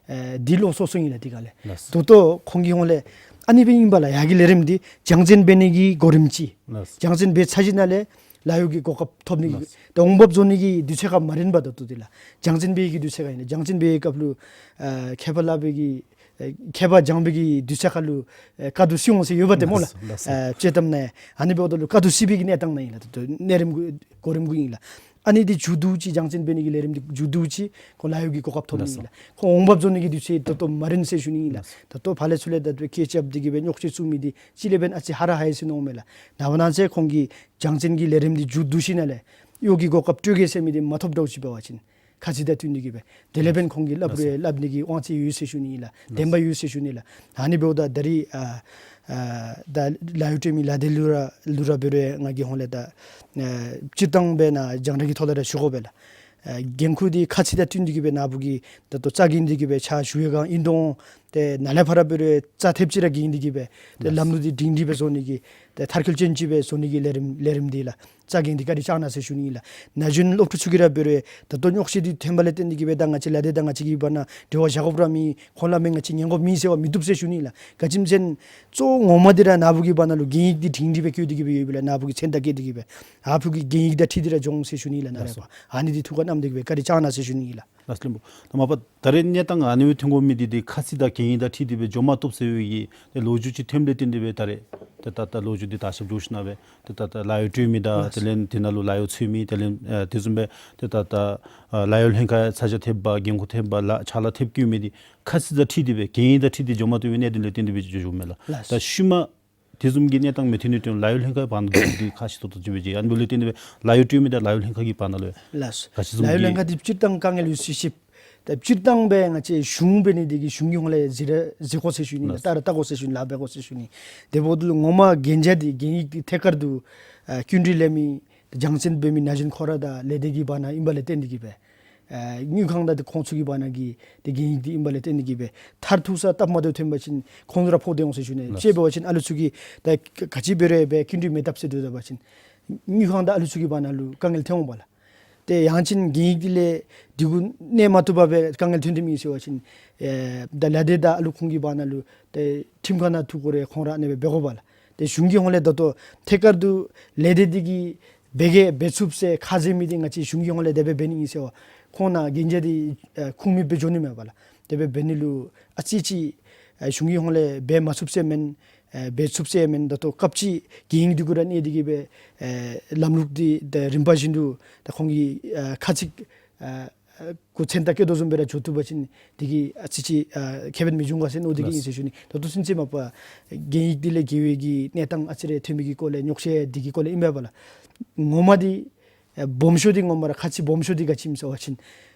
ཨེ་འདི་ལོག་སོ་སོ་ཨིན་ལགས། འདི་ག་ལས་ད་ལྟོ་ཁོང་གི་ཧོང་ལས་ཨ་ནི་སྦེ་ཨིན་པས་ལགས། ཡར་གྱི་ལས་རིམ་འདི་སྦྱང་ཚན་འབད་ནི་གི་གོ་རིམ་ཅིག། སྦྱང་ཚན་འབད་ཚར་ཞིནམ་ལས་ལཱ་གཡོག་གི་གོ་སྐབས་ཐོབ་ནི་གི་ད་འོང་འབབ་བཟོ་ནི་གི་དུས་ཚོད་ཁར་མ་རན་པས། ད་ལྟོ་འདི་ལགས་སྦྱང་ཚན་འབད་བའི་གི་དུས་ཚོད་ཁར་ཨིན་ལགས། སྦྱང་ཚན་འབད་བའི་སྐབས་ལུ་ཨ་མཁས་པ་ལཱ་འབད་གི་ཨེ་མཁས་པ་སྦྱང་བའི་གི་དུས་ཚོད་ཁར་ལུ་ཨེ་དཀའ་སྡུག་སྲིད་འོང་ཟེར་ཡོད་པ་ཏེ་སྨོ་ལགས། ལགས་སོ། ལགས་སོ། ཨེ་དཔྱེ་གཏམ་ནང་ཨ་ནི་འབདཝ་ད་ལུ་དཀའ་སྡུག་སྲིད་པའི་གི་གནས་སྟངས་ནང་ཨིན་ལགས། ད་ལྟོ་གནས་རིམ་གོ་རིམ་གུ་ཨིན་ལགས། ཨ་ནི་འདི་མཇུག་བསྡུ་ཅིག་སྦྱང་ཚན་འབད་ནི་གི་ལས་རིམ་འདི་མཇུག་བསྡུ་ཅིག་ཁོང་ལཱ་གཡོག་གི་གོ་སྐབས་ཐོབ་ནི་ཨིན་ལགས། ལགས་སོ། ཁོང་འོང་འབབ་བཟོ་ནི་གི་དུས་ཚོད་ད་ལྟོ་མ་རན་ཟེར་ཞུ་ནི་ཨིན་ལགས། ལགས་སོ། ད་ལྟོ་ཕར་ལས་ཚུར་ལས་ད་ལྟོ་སྐད་རྐྱབ་སྟེ་གི་སྦེ་རྙོག་དྲ་བཟོ་མི་འདི་ཅིག་ལས་འབདན་ཨ་ཙི་ཧ་ར་ཧ་ཡི་ཟེར་མནོཝ་མས་ལགས། ནངས་པ་གནངས་ཚེ་ཁོང་གི་སྦྱང་ཚན་གྱི་ལས་རིམ་འདི་མཇུག་བསྡུ་ཞིནམ་ལས་གཡོག་གི་གོ་སྐབས་སྤྲོད་གེ་ཟེར་མི་འདི་མ་ཐོབ་འདྲཝ་ཅིག་འབད་བ་ཅིན་ཁ་ཚིག་དང་བསྟུན་ཏེ་གི་སྦེ་དེ་ལས་འབདན་ཁོང་གིས་སླབ་རུང་སླབ་ནི་གི་དབང་ཚད་ཡོད་ཟེར་ཞུ་ནི་ཨིན་ལགས། བདེན་པ་ཡོད་ཟེར་ཞུ་ནི་ལགས། ཨ་ནི་འབདཝ་ད་ད་རིས་ཨ་ཨ་ད་ལཱ་གཡོག་སྤྲོད་མི་ལཱ་སྡེ་ལུ་ར་ལུ་ར་འབད་རུང་ང་གི་ཧོང་ལས་ད་ཨ་སྤྱིར་བཏང་སྦེ་ནཱ་རྒྱང་བསྒྲགས་ཀྱི་ཐོག་ལས་ར་ཞུ་དགོ་པས་ལགས། ཨ་འགན་ཁུར་འདི་ཁ་ཚིག་དང་བསྟུན་ཏེ་གི་སྦེ་ནཱ་བུ་གིས་ད་ལྟོ་རྩ་འགེངས་ཏེ་གི་སྦེ་ཕྱག་ཞུ་བའི་སྒང་ཨིན་དོ། ཏེ་ནཱ་ལས་ཕར་ར་འབད་རུང་རྩ་ཐེབས་ཅིག་ར་འགེངས་ཏེ་གི་སྦེ་ཏེ་ལམ་ལུགས་འདི་སྒྲིང་སྒྲི་སྦེ་བཟོ་ནི་གི་ཏེ་མཐར་འཁྱོལ་ཅན་ཅིག་སྦེ་བཟོ་ནི་གི་ལས་རིམ་ལས་རིམ་འདི་ལགས། རྩ་འགེངས་ཏེ་བཀའ་དྲིན་བསྐྱང་གནང་ཟེར་ཞུ་ནི་ཨིན་ལགས། ན་གཞོན་སློབ་ཕྲུག་ཚུ་གིས་ར་འབད་རུང་ད་ལྟོ་རྙོག་དྲ་འདི་ཐོན་པ་ལས་བརྟེན་ཏེ་གི་སྦེ་ད་ང་བཅས་ལཱ་སྡེ་དང་ང་བཅས་ཀྱི་བར་ན་འབྲེལ་བ་བཞག་དགོཔ་ར་མེད། ཁོང་སླབ་མི་ང་བཅས་ཉན་དགོཔ་མེད་ཟེར་བ་མི་བཏུབ་ཟེར་ཞུ་ནི་ཨིན་ལགས། ག་ཅི་སྨོ་ཟེར་ན་གཙོ་བོ་ངོ་མ་འདི་ར་ནཱ་བུ་གི་བར་ན་ལུ་གན་ཡིག་འདི་སྒྲིང་སྒྲི་སྦེ་བཀོད་དེ་གི་སྦེ་ཡོད་པས་ལགས། ནཱ་བུ་གི་མཚན་དང་བཀོད་དེ་གི་སྦེ་ཨ་བུ་གི་གན་ཡིག་དང་འཁྲིལ་ཏེ་ར་འགྱོ་འོང་ཟེར་ཞུ་ནི་ཨིན་ལགས། ནཱ་རེ་ལགས་སོ། ཨ་ནི་འདི་ཐུགས་ཁར་བསྣམས་ཏེ་གི་སྦེ་བཀའ་དྲིན་བསྐྱང་གནང་ཟེར་ཞུ་ནི་ཨིན་ལགས། ལགས་སོ་བློན་པོ། ད་མ་པ་ད་རེས་གནས་སྟངས་ཨ་ནི་སྦེ་ཐོན་དགོ་མི་འདི་ཏེ་ཁ་ཚིག་དང་གན་ཡིག་དང་འཁྲིལ་ཏེ་སྦེ་འགྱོ་མ་བཏུབ་ཟེར་བའི་གི་ཏེ་ལོ་རྒྱུས་ཅིག་ཐོནམ་ལས་བརྟེན་ཏེ་སྦེ་ད་རེས་ཏེ་ད་ལྟོ་ལོ་རྒྱུས་འདི་དར་ཁྱབ་འགྱོ་ཞིནམ་སྦེ་ཏེ་ད་ལྟོ་ལཱ་གཡོག་སྤྲོད་མི་དང་དེ་ལས་དེ་ནང་ལུ་ལཱ་གཡོག་འཚོལ་མི་དེ་ལས་ཨ་དེ་བཟུམ་སྦེ་ཏེ་ད་ལྟོ་ཨ་ལཱ་གཡོག་ལྷན་ཁག་ཚ་གྱང་ཐེབས་པ་འགན་ཁུར་ཐེབས་པ་ལཱ་ཕྱག་ལཱ་ཐེབས་བསྐྱོད་མི་འདི་ཁ་ཚིག་དང་འཁྲིལ་ཏེ་སྦེ་གན་ཡིག་དང་འཁྲིལ་ཏེ་འགྱོ་མ་བཏུབ་པའི་གནད་དོན་ལས་བརྟེན་ཏེ་སྦེ་འགྱོ་འགྱོཝ་མས་ལགས། ལགས། ད་ཤུལ་མ་དེ་བཟུམ་གྱི་གནས་སྟངས་མི་ཐོན་ནི་དོན་ལཱ་གཡོག་ལྷན་ཁག་བར་ན་འདི་ཁག་ཆེ་ཏོག་ཏོ་ཅིག་སྦེ་མཇལ། ཨ་ནི་འབདཝ་ལས་བརྟེན་ཏེ་སྦེ་ལཱ་གཡོག་སྤྲོད་མི་དང་ལཱ་གཡོག་ལྷན་ཁག་གི་བར་ན་ལུ་ལགས། ག་ཅི་བཟུམ་ལཱ་གཡོག་ལྷན་ཁག་འདི་སྤྱིར་བཏང་དཀའ་ངལ་ཡོད་ཟེར་ཤེས། ད་སྤྱིར་བཏང་སྦེ་ང་བཅས་གཞུང་འབད་ནི་འདི་གིས་གཞུང་གི་ཧོངས་ལས་གཟིགས་ར་གཟིགས་དགོ་ཟེར་ཞུ་ནི་ལགས། ལྟ་ར་ལྟ་དགོ་ཟེར་ཞུ་ནི། ལཱ་འབད་དགོ་ཟེར་ཞུ་ནི། དེ་འབདཝ་ད་ལུ་ངོ་མ་གན་རྒྱ་འདི་གན་ཡིག་འདི་ཐད་ཀར་དུ་ཨ་བསྐྱིན་འགྲུལ་ལེན་མི་སྦྱང་བརྩོན་འབད་མི་ན་གཞོན་ཁོ་ར་དང་ལས་སྡེ་གི་བར་ན་ཨིན་པ་ལས་བརྟེན་ཏེ་གིས་སྦེ་ཨ་དངུལ་ཁང་དང་ཏེ་ཁོང་ཚུ་གི་བར་ན་གི་ཏེ་གན་ཡིག་འདི་ཨིན་པ་ལས་བརྟེན་ཏེ་གིས་སྦེ་མཐར་ཐུག་ས་སྟབས་མ་བདེཝ་ཐོན་པ་ཅིན་ཁོང་ཚུ་ར་ཕོག་སྟེ་འོང་ཟེར་ཞུ་ནི། ལགས། དཔྱེ་འབད་བ་ཅིན་ཨ་ལུ་ཚུ་གིས་ད་ག་ཅི་འབད་རུང་སྦེ་བསྐྱིན་འགྲུལ་མེད་བཏབ་ཟེར་སྡོད་ད་པ་ཅིན་དངུལ་ཁང་དང་ཨ་ལུ་ཚུ་གི་བར་ན་ལུ་དཀའ་ངལ་ཐོན་འོང་པ་ལགས། ཏེ་ཡང་ཅིན་གན་ཡིག་འདི་ལས་འདི་གུ་གནས་མ་བཏུབ་པར་སྦེ་དཀའ་ངལ་ཐོན་ཏེ་མི་ཨིན་ཟེར་བ་ཅིན་ཨེ་ད་ལས་སྡེ་དང་ཨ་ལུ་ཁོང་གི་བར་ན་ལུ་ཏེ་ཁྲིམས་ཁང་ནང་འཐུ་དགོ་རུང་ཁོང་ར་ཨ་ནི་སྦེ་འབད་དགོ་པ་ལགས། ཏེ་གཞུང་གི་ཧོངས་ལས་ད་ལྟོ་ཐད་ཀར་དུ་ལས་སྡེ་འདི་གིས་འབད་གེ་འབད་ཚུགས་ཟེར་ཁ་འཛེམ་མི་འདི་ང་བཅས་གཞུང་གི་ཧོངས་ལས་དེ་སྦེ་འབད་ནི་ཨིན་ཟེར་བ་ཁོང་ནང་གན་རྒྱ་འདི་ཨེ་ཁུངས་མེད་སྦེ་འགྱོ་ནི་མས་པ་ལགས། དེ་སྦེ་འབད་ནི་ལུ་ཨ་ཙི་ཅིག་ཨེ་གཞུང་གི་ཧོངས་ལས་འབད་མ་ཚུགས་ཟེར་མེན། ཨེ་འབད་ཚུགས་ཟེར་མེན། ད་ལྟོ་སྐབས་ཅིག་གན་ཡིག་འདི་གུ་ར་གནས་ཏེ་གིས་སྦེ་ཨེ་ལམ་ལུགས་འདི་ད་རིམ་པ་བཞིན་དུ་ད་ཁོང་གི་ཨེ་ཁ་ཚིག་ཨེ་གུ་མཚན་རྟགས་བཀོད་དོ་བཟུམ་སྦེ་ར་འགྱོ་བཏུབ་པ་ཅིན་དེ་གིས་ཨ་ཙི་ཅིག་ཨ་ཁེ་ཕན་མི་འབྱུང་ག་ཟེར་མནོ་སྟེ་གིས་ཨིན་ཟེར་ཞུ་ནི། ད་ལྟོ་ཚུན་ཚོད་མ་པ་གན་ཡིག་འདི་ལས་འགལ་བའི་གི་གནས་སྟངས་ཨ་ཙི་རེ་ཐོན་མི་གི་སྐོར་ལས་རྙོག་བཤད་འདི་གི་སྐོར་ལས་ཨིན་པས་པ་ལགས། ངོ་མ་འདི་ཨེ་སྦོམ་ཤོས་འདི་ངོ་མ་ར་ཁ་ཚིག་སྦོམ་ཤོས་འདི་ག་ཅི་ཨིནམ་ཟེར་བ་ཅིན་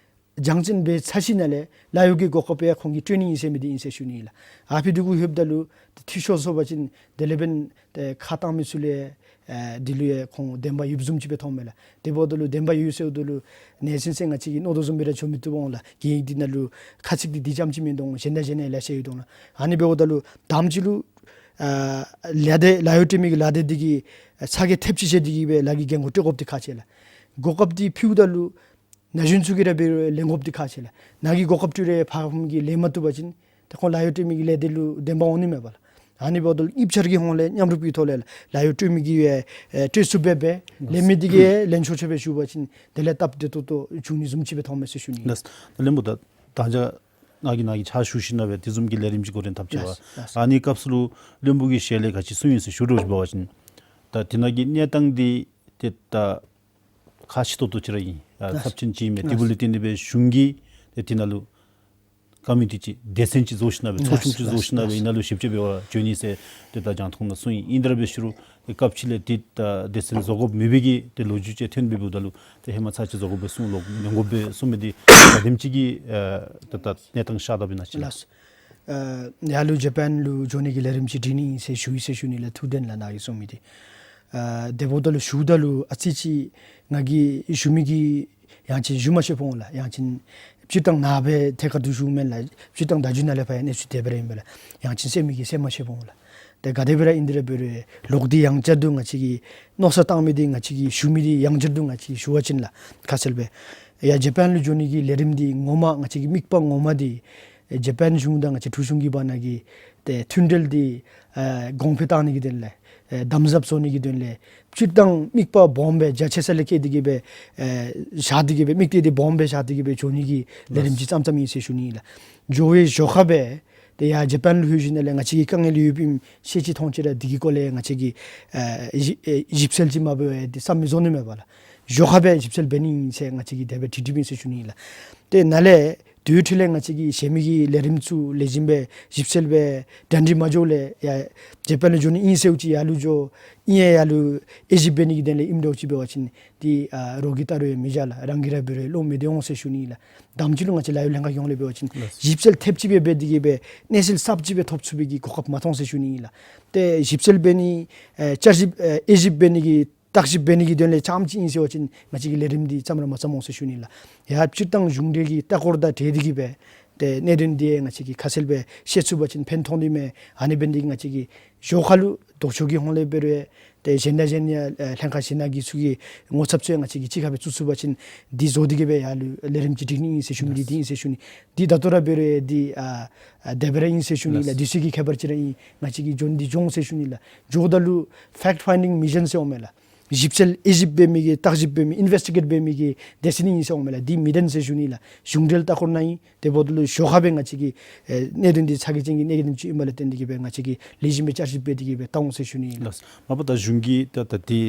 སྦྱང་བརྩོན་འབད་ཚར་ཞིནམ་ལས་ལཱ་གཡོག་གི་གོ་སྐབས་ཡང་ཁོང་གིས་སྤྲོད་ནི་ཨིན་ཟེར་མི་འདི་ཨིན་ཟེར་ཞུ་ནི་ལགས། ཨ་ཕི་འདི་གུ་ལྷོདཔ་ད་ལུ་འཐུས་ཤོར་སོང་པ་ཅིན་དེ་ལས་འབདན་ཏེ་ཁ་བཏང་མི་ཚུ་ལུ་ཨེ་འདི་ལུ་ཡང་ཁོང་བདེན་པ་ཡོདཔ་བཟུམ་ཅིག་སྦེ་མཐོངམ་མས་ལགས། དེ་འབདཝ་ད་ལུ་བདེན་པ་ཡོད་ཟེརཝ་ད་ལུ་ནེ་སིན་སེ་ང་བཅས་ཀྱིས་མནོ་དོ་བཟུམ་སྦེ་ར་འགྱོ་མི་བཏུབ་འོང་ལགས། གན་ཡིག་འདི་ནང་ལུ་ཁ་ཚིག་འདི་འདི་ཙམ་ཅིག་མིན་འདུག། གཞན་དང་གཞན་ཡང་ལེ་ཤ་ཡོད་འོང་ལགས། ཨ་ནི་འབདཝ་ད་ལུ་དང་པ་ཅིག་ལུ་ཨ་ལས་སྡེ་ལཱ་གཡོག་སྤྲོད་མི་གི་ལས་སྡེ་འདི་གིས་ཨ་ཚ་གྱང་ཐེབས་ཅི་ཟེར་འདི་གིས་སྦེ་ལཱ་གི་འགན་ཁུར་སྤྲོད་དགོཔ་འདི་ཁག་ཆེ་ལགས། གོ་སྐབས་འདི་ཕུལཝ་ད་ལུ་ན་གཞོན་ཚུ་གིས་ར་འབད་རུང་ལེན་དགོཔ་འདི་ཁག་ཆེ་ལགས། ནཱ་གིས་གོ་སྐབས་སྤྲོད་རུང་ཕར་ཁོང་གིས་ལེན་མ་བཏུབ་པ་ཅིན་ཏེ་ཁོང་ལཱ་གཡོག་སྤྲོད་མི་གི་ལས་སྡེ་ལུ་བདེན་པ་འོང་ནི་མས་པ་ལགས། ཨ་ནི་འབདཝ་ད་ལུ་གཉིས་ཆ་ར་གི་ཧོངས་ལས་མཉམ་རུབ་ཀྱི་ཐོག་ལས་ལཱ་གཡོག་སྤྲོད་མི་གིས་ཡང་ཨེ་སྤྲོད་ཚུགསཔ་སྦེ་སྦེ་ལེན་མི་འདི་གིས་ཡང་ལེན་ཆོག་ཆོག་སྦེ་ཞུ་བ་ཅིན་དེ་ལས་སྟབས་བདེ་ཏོག་ཏོ་འབྱུང་ནི་བཟུམ་ཅིག་སྦེ་མཐོངམ་མས་ཟེར་ཞུ་ནི། ལགས། ད་བློན་པོ་ད་ད་ཅི་ནཱ་གིས་ནཱ་གིས་ཕྱག་ཞུ་ཞིནམ་སྦེ་དེ་བཟུམ་གྱི་ལས་རིམ་ཅིག་འགོ་འདྲེན་འཐབ་ཅི་ལགས། ལགས། ཨ་ནི་སྐབས་སུ་ལུ་བློན་པོ་གི་ཞལ་ལས་ག་ཅི་གསུངས་ཡི་ཟེར་ཞུ་དགོཔ་འབད་བ་ཅིན་ད་དེ་ནང་གི་གནས་སྟངས་འདི་ཏེ་ད་ཁག་ཆེ་ཏོག་ཏོ་ཅིག་ར་ཨིན། ཨ་ལགས། ཚབས་ཆེན་ཅིག་ཨིན་མས། ལགས། དེ་འབདཝ་ལས་བརྟེན་ཏེ་སྦེ་གཞུང་གིས་ཏེ་དེ་ནང་ལུ་ཀོ་མི་ཊི་ཅིག་སྡེ་ཚན་ཅིག་བཟོ་ཞིནམ་སྦེ་ཚོགས་ཆུང་ཅིག་བཟོ་ཞིནམ་སྦེ་ཨིན་ན་ལུ་ཞིབ་དཔྱད་འབད་བར་བྱོན་ནི་ཟེར་ཏེ་ད་རྒྱང་མཐོང་ནང་གསུངས་ཡི། ཨིན་དེ་ར་འབད་ཞུ་རུང་སྐབས་ཅིག་ལས་ཏེ་ད་སྡེ་ཚན་བཟོ་དགོཔ་མེད་པའི་གི་ཏེ་ལོ་རྒྱུས་ཅིག་ཐོན་སྦེ་འབདཝ་ད་ལུ་ཏེ་ཧེ་མ་ཚར་ཅིག་བཟོ་དགོ་པས་གསུངས་ལོ་མི་དགོ་པས་གསུངས་མི་འདི་ག་དེམ་ཅིག་གི་ཨེ་ད་ད་གནས་སྟངས་ཤར་དཔ་ཨིན་ན་ཅིག་ལགས། ལགས། ཨ་ཡར་ལུ་ཇ་པཱན་ལུ་འགྱོ་ནི་གི་ལས་རིམ་ཅིག་སྒྲིག་ནི་ཨིན་ཟེར་ཞུ་ཡི་ཟེར་ཞུ་ནི་ལགས། ཐུགས་བདེན་ལགས་ནཱ་གིས་གསུངས་མི་འདི། ཨ་དེ་འབདཝ་ད་ལུ་ཞུཝ་ད་ལུ་ཨ་ཙི་ཅིག་ང་གིས་ཞུ་མི་གི་ཡང་ཅིན་ཞུ་མ་ཤེས་འོང་ལགས། ཡང་ཅིན་སྤྱིར་བཏང་ནཱ་སྦེ་ཐད་ཀར་དུ་ཞུཝ་མེན་ལགས། སྤྱིར་བཏང་བརྡ་བརྒྱུད་ནང་ལས་ཕར་ཡང་གནས་ཚུལ་དེ་སྦེ་ར་ཨིན་པས་ལགས། ཡང་ཅིན་གསན་མི་གིས་གསན་མ་ཤེས་འོང་ལགས། ཏེ་ག་དེ་སྦེ་ར་ཨིན་དེ་ར་འབད་རུང་ལོག་སྟེ་ཡང་བསྐྱར་དུ་ང་བཅས་ཀྱིས་མནོ་བསམ་བཏང་མི་འདི་ང་བཅས་ཀྱིས་ཞུ་མི་འདི་ཡང་བསྐྱར་དུ་ང་བཅས་ཀྱིས་ཞུ་བ་ཅིན་ལགས། ཁ་གསལ་སྦེ་ཡར་ཇ་པཱན་ལུ་འགྱོ་ནི་གི་ལས་རིམ་འདི་ངོ་མ་ང་བཅས་ཀྱི་དམིགས་པ་ངོ་མ་འདི་ཨེ་ཇ་པཱན་གཞུང་དང་ང་བཅས་འབྲུག་གཞུང་གི་བར་ན་གི་ཏེ་མཐུན་འབྲེལ་འདི་ཨེ་གོང་འཕེལ་བཏང་ནི་གི་དོན་ལས་ཨེ་དམ་ཟབ་བཟོ་ནི་གི་དོན་ལས་སྤྱིར་བཏང་དམིགས་པ་སྦོམ་སྦེ་རྒྱ་ཆེ་ས་ལས་བསྐྱེད་དེ་གིས་སྦེ་ཨེ་བཞག་སྟེ་གིས་སྦེ་དམིགས་གཏད་འདི་སྦོམ་སྦེ་བཞག་སྟེ་གིས་སྦེ་འགྱོ་ནི་གི་ལས་རིམ་ཅིག་བརྩམས་བརྩམསམ་ཨིན་ཟེར་ཞུ་ནི་ལགས། འགྱོ་བའི་ཞོར་ཁར་སྦེ་ཏེ་ཡར་ཇ་པཱན་ལུ་ལྷོད་ཞིནམ་ལས་ང་བཅས་ཀྱི་དཀའ་ངལ་ཡོདཔ་ཨིནམ་ཤེས་ཅི་མཐོང་ཅི་ར་འདི་གི་སྐོར་ལས་ང་བཅས་ཀྱིས་ཨེ་ཞིབ་ཨེ་ཞིབ་འཚོལ་ཅིག་མ་འབད་བར་ཏེ་བསམ་མི་བཟོ་ནི་མས་པ་ལགས། ཞོར་ཁར་སྦེ་ཞིབ་འཚོལ་འབད་ནི་ཨིན་ཟེར་ང་བཅས་ཀྱིས་དེ་སྦེ་དྲི་དྲིཝ་ཨིན་ཟེར་ཞུ་ནི་ལགས། ཏེ་ནཱ་ལས་དེ་འཕྲོ་ལས་ང་བཅས་ཀྱིས་གཞན་མི་གི་ལས་རིམ་ཚུ་ལེགས་ཤོམ་སྦེ་ཞིབ་འཚོལ་སྦེ་གྲ་སྒྲིག་མ་འགྱོཝ་ལས་ཡར་ཇ་པཱན་ལུ་འགྱོ་ནི་ཨིན་ཟེརཝ་ཅིག་ཡར་ལུ་འགྱོ་ཨིན་ཡ་ཡར་ལུ་ཨེ་ཞིབ་འབད་ནི་གི་དོན་ལས་ཨིནམ་འདྲཝ་ཅིག་འབད་བ་ཅིན་ཏེ་ཨ་རོགས་ཀྱིས་བལྟ་རུང་ཡང་མི་བཞག་ལགས། རང་གིས་ར་འབད་རུང་ཡང་བློ་མི་བདེ་འོང་ཟེར་ཞུ་ནི་ལགས། དང་པ་ཅིག་ལུ་ང་བཅས་ལཱ་གཡོག་ལྷན་ཁག་གི་ཧོངས་ལས་འབད་བ་ཅིན་ལགས། ཞིབ་འཚོལ་ཐེབས་ཅིག་སྦེ་འབད་དེ་གིས་སྦེ་གནས་ཚུལ་གསརཔ་ཅིག་སྦེ་ཐོབ་ཚུགས་པའི་གི་གོ་སྐབས་མ་མཐོང་ཟེར་ཞུ་ནི་ལགས། ཏེ་ཞིབ་འཚོལ་འབད་ནི་ཨེ་བསྐྱར་ཞིབ་ཨེ་དབྱེ་ཞིབ་འབད་ནི་གི་བརྟག་ཞིབ་འབད་ནི་གི་དོན་ལས་རྐྱངམ་ཅིག་ཨིན་ཟེར་བ་ཅིན་ང་བཅས་ཀྱི་ལས་རིམ་འདི་བརྩམས་ར་མ་བརྩམས་འོང་ཟེར་ཞུ་ནི་ལགས། ཡར་སྤྱིར་བཏང་གཞུང་འབྲེལ་གྱི་ལྟ་སྐོར་དང་འབྲེལ་ཏེ་གིས་སྦེ་ཏེ་གནད་དོན་འདི་ང་བཅས་ཀྱིས་ཁ་གསལ་སྦེ་ཤེས་ཚུགས་པ་ཅིན་ཕན་ཐོགས་ནི་མས། ཨ་ནི་འབད་ནི་འདི་གིས་ང་བཅས་ཀྱིས་ཞོར་ཁ་ལུ་ལྡོག་ཕྱོགས་ཀྱི་ཧོངས་ལས་འབད་རུང་ཡང་ཏེ་གཞན་དང་གཞན་ཡང་ཨེ་ལྷན་ཁག་གཞན་ནང་གི་ཚུ་གི་ངོ་ཚབ་ཚུ་ཡང་ང་བཅས་ཀྱིས་གཅིག་ཁར་སྦེ་བཙུགས་ཚུགས་པ་ཅིན་འདི་བཟོ་སྟེ་གིས་སྦེ་ཡར་ལུ་ལས་རིམ་ཅིག་སྒྲིག་ནི་ཨིན་ཟེར་ཞུ་མི་འདི་འདི་ཨིན་ཟེར་ཞུ་ནི། འདི་ད་ལྟོ་ར་འབད་རུང་ཡང་འདི་ཨ་ཨ་དེ་སྦེ་ར་ཨིན་ཟེར་ཞུ་ནི་ལགས། འདི་ཚུ་གི་ཁྱད་པར་ཅིག་ར་ཨིན། ང་བཅས་ཀྱིས་འགྱོ་ནི་འདི་འགྱོ་འོང་ཟེར་ཞུ་ནི་ལགས། འགྱོཝ་ད་ལུ་ཕེཀཊ་ཕའིན་ཌིང་མི་ཤཱན་ཟེར་འོང་མས་ལགས། ཞིབ་འཚོལ་དབྱེ་ཞིབ་འབད་མི་གི་བརྟག་ཞིབ་འབད་མི་ཨིན་ཝེསི་ཊི་གེཊ་འབད་མི་གི་སྡེ་ཚན་ཨིན་ཟེར་འོང་མས་ལགས། འདི་མི་བདེན་ཟེར་ཞུ་ནི་ལགས། གཞུང་འབྲེལ་ལྟ་སྐོར་ནང་ཨིན། དེ་འབདཝ་ད་ལུ་ཞོར་ཁར་སྦེ་ང་བཅས་ཀྱི་ཨེ་གནད་དོན་འདི་ཚ་གྱང་ཅན་གྱི་གནད་དོན་ཅིག་ཨིནམ་ལས་བརྟེན་ཏེ་གིས་སྦེ་ང་བཅས་ཀྱིས་ལེགས་ཤོམ་སྦེ་བསྐྱར་ཞིབ་འབད་དེ་གིས་སྦེ་བཏང་འོང་ཟེར་ཞུ་ནི་ལགས། ལགས། མ་པ་ད་གཞུང་གིས་ད་ད་འདི་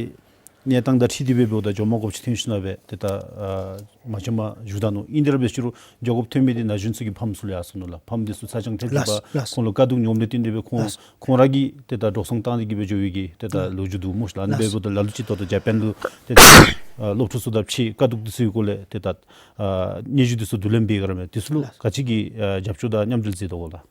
གནས་སྟངས་དང་འཁྲིལ་ཏེ་སྦེ་འབདཝ་ད་ཇོ་མོ་གོ་ཆུ་ཐོན་ཤུལ་ནང་སྦེ་ཏེ་ད་ཨ་མ་ཇོ་མོ་བཞུགས་ད་ནུག། ཨིན་དེ་ར་འབད་ཞུ་རུང་ཇོ་གོ་ཐོན་མི་འདི་ན་གཞོན་ཚུ་གི་ཕམ་ཚུ་ལུ་ཡར་སོང་ནུག་ལགས། ཕམ་འདི་ཚུ་ཚ་གྱང་ཐེབས་ཏེ་ལགས་སོ་ལགས་སོ། ཁོང་ལུ་དཀའ་སྡུག་མྱོངམ་ལས་བརྟེན་ཏེ་སྦེ་ཁོང་ལགས་སོ། ཁོང་ར་གིས་ཏེ་ད་འགྲོ་སོང་བཏང་སྟེ་གིས་སྦེ་འགྱོ་བའི་གི་ཏེ་ད་ལགས་སོ། ལོ་རྒྱུས་འདུག་སྨོ་ལགས། ཨ་ནི་ལགས་སོ། འབདཝ་ད་ལ་ལུ་ཅིག་ད་ལྟོ་ཇ་པཱན་ལུ་ཏེ་ད་ཨ་སློབ་ཕྲུག་ཚུ་དང་ཕྱད་དཀའ་སྡུག་འདི་ཚུ་གི་སྐོར་ལས་ཏེ་ད་ཨ་སྙན་ཞུ་འདི་ཚུ་བསྡུ་ལེན་འབད་ག་ར་མས། འདི་ཚུ་ལུ་ལགས་སོ། ག་ཅི་གི་ཨ་རྒྱབ་སྐྱོར་དང་མཉམ་འབྲེལ་མཛད་དོ་གོ་ལགས།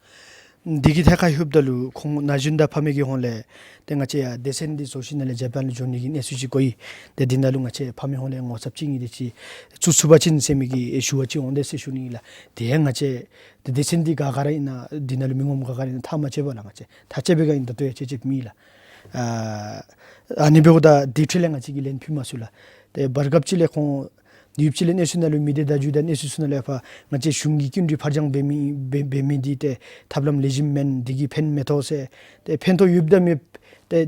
འདི་གི་ཐད་ཁར་ལྷོདཔ་ད་ལུ་ཁོང་ན་གཞོན་དང་ཕ་མའི་གི་ཧོང་ལས་ཏེ་ང་བཅས་ཡར་སྡེ་ཚན་འདི་བཟོ་ཞིནམ་ལས་ཇ་པཱན་ལུ་འགྱོ་ནི་གི་གནས་ཚུལ་ཅིག་གོ་ཡི། ཏེ་འདི་ནང་ལུ་ང་བཅས་ཕ་མའི་ཧོང་ལས་ངོ་ཚབ་ཅིག་ཨིན་ཏེ་ཅིག་བཙུགས་ཚུགས་པ་ཅིན་ཟེར་མི་གི་ཞུ་བ་ཅིག་འོང་དེས་ཟེར་ཞུ་ནི་ཨིན་ལགས། ཏེ་ཡང་ང་བཅས་ཏེ་སྡེ་ཚན་འདི་ག་ག་ར་ཨིན་ན་འདི་ནང་ལུ་མི་ངོམ་ག་ག་ར་ཨིན་ན་ཐག་མ་བཅད་པས་ལགས། ང་བཅས་ཐག་བཅད་པའི་སྒང་ཨིན་ད་ལྟོ་ཡང་བཅད་བཅདཔ་མེད་ལགས། ཨ་ཨ་ནི་འབདཝ་ད་དེ་འཕྲོ་ལས་ང་བཅས་ཀྱིས་ལན་ཕུལ་མ་ཚུགས་ལགས། ཏེ་བར་སྐབས་ཅིག་ལས་ཁོང་ཡུདཔ་ཅིག་ལས་གནས་ཚུལ་ནང་ལུ་མི་སྡེ་བརྡ་བརྒྱུད་དང་གནས་ཚུལ་ཚུ་ནང་ལས་ཕར་ང་བཅས་གཞུང་གིས་སྐྱིན་འགྲུལ་ཕར་འགྱངས་འབད་མི་འབད་འབད་མི་འདི་ཏེ་ཐབས་ལམ་ལེགས་ཤོམ་མེན། འདི་གིས་ཕན་མི་ཐོགས་ཟེར། ཏེ་ཕན་ཐོགས་ཡོདཔ་དང་མེདཔ་ཏེ་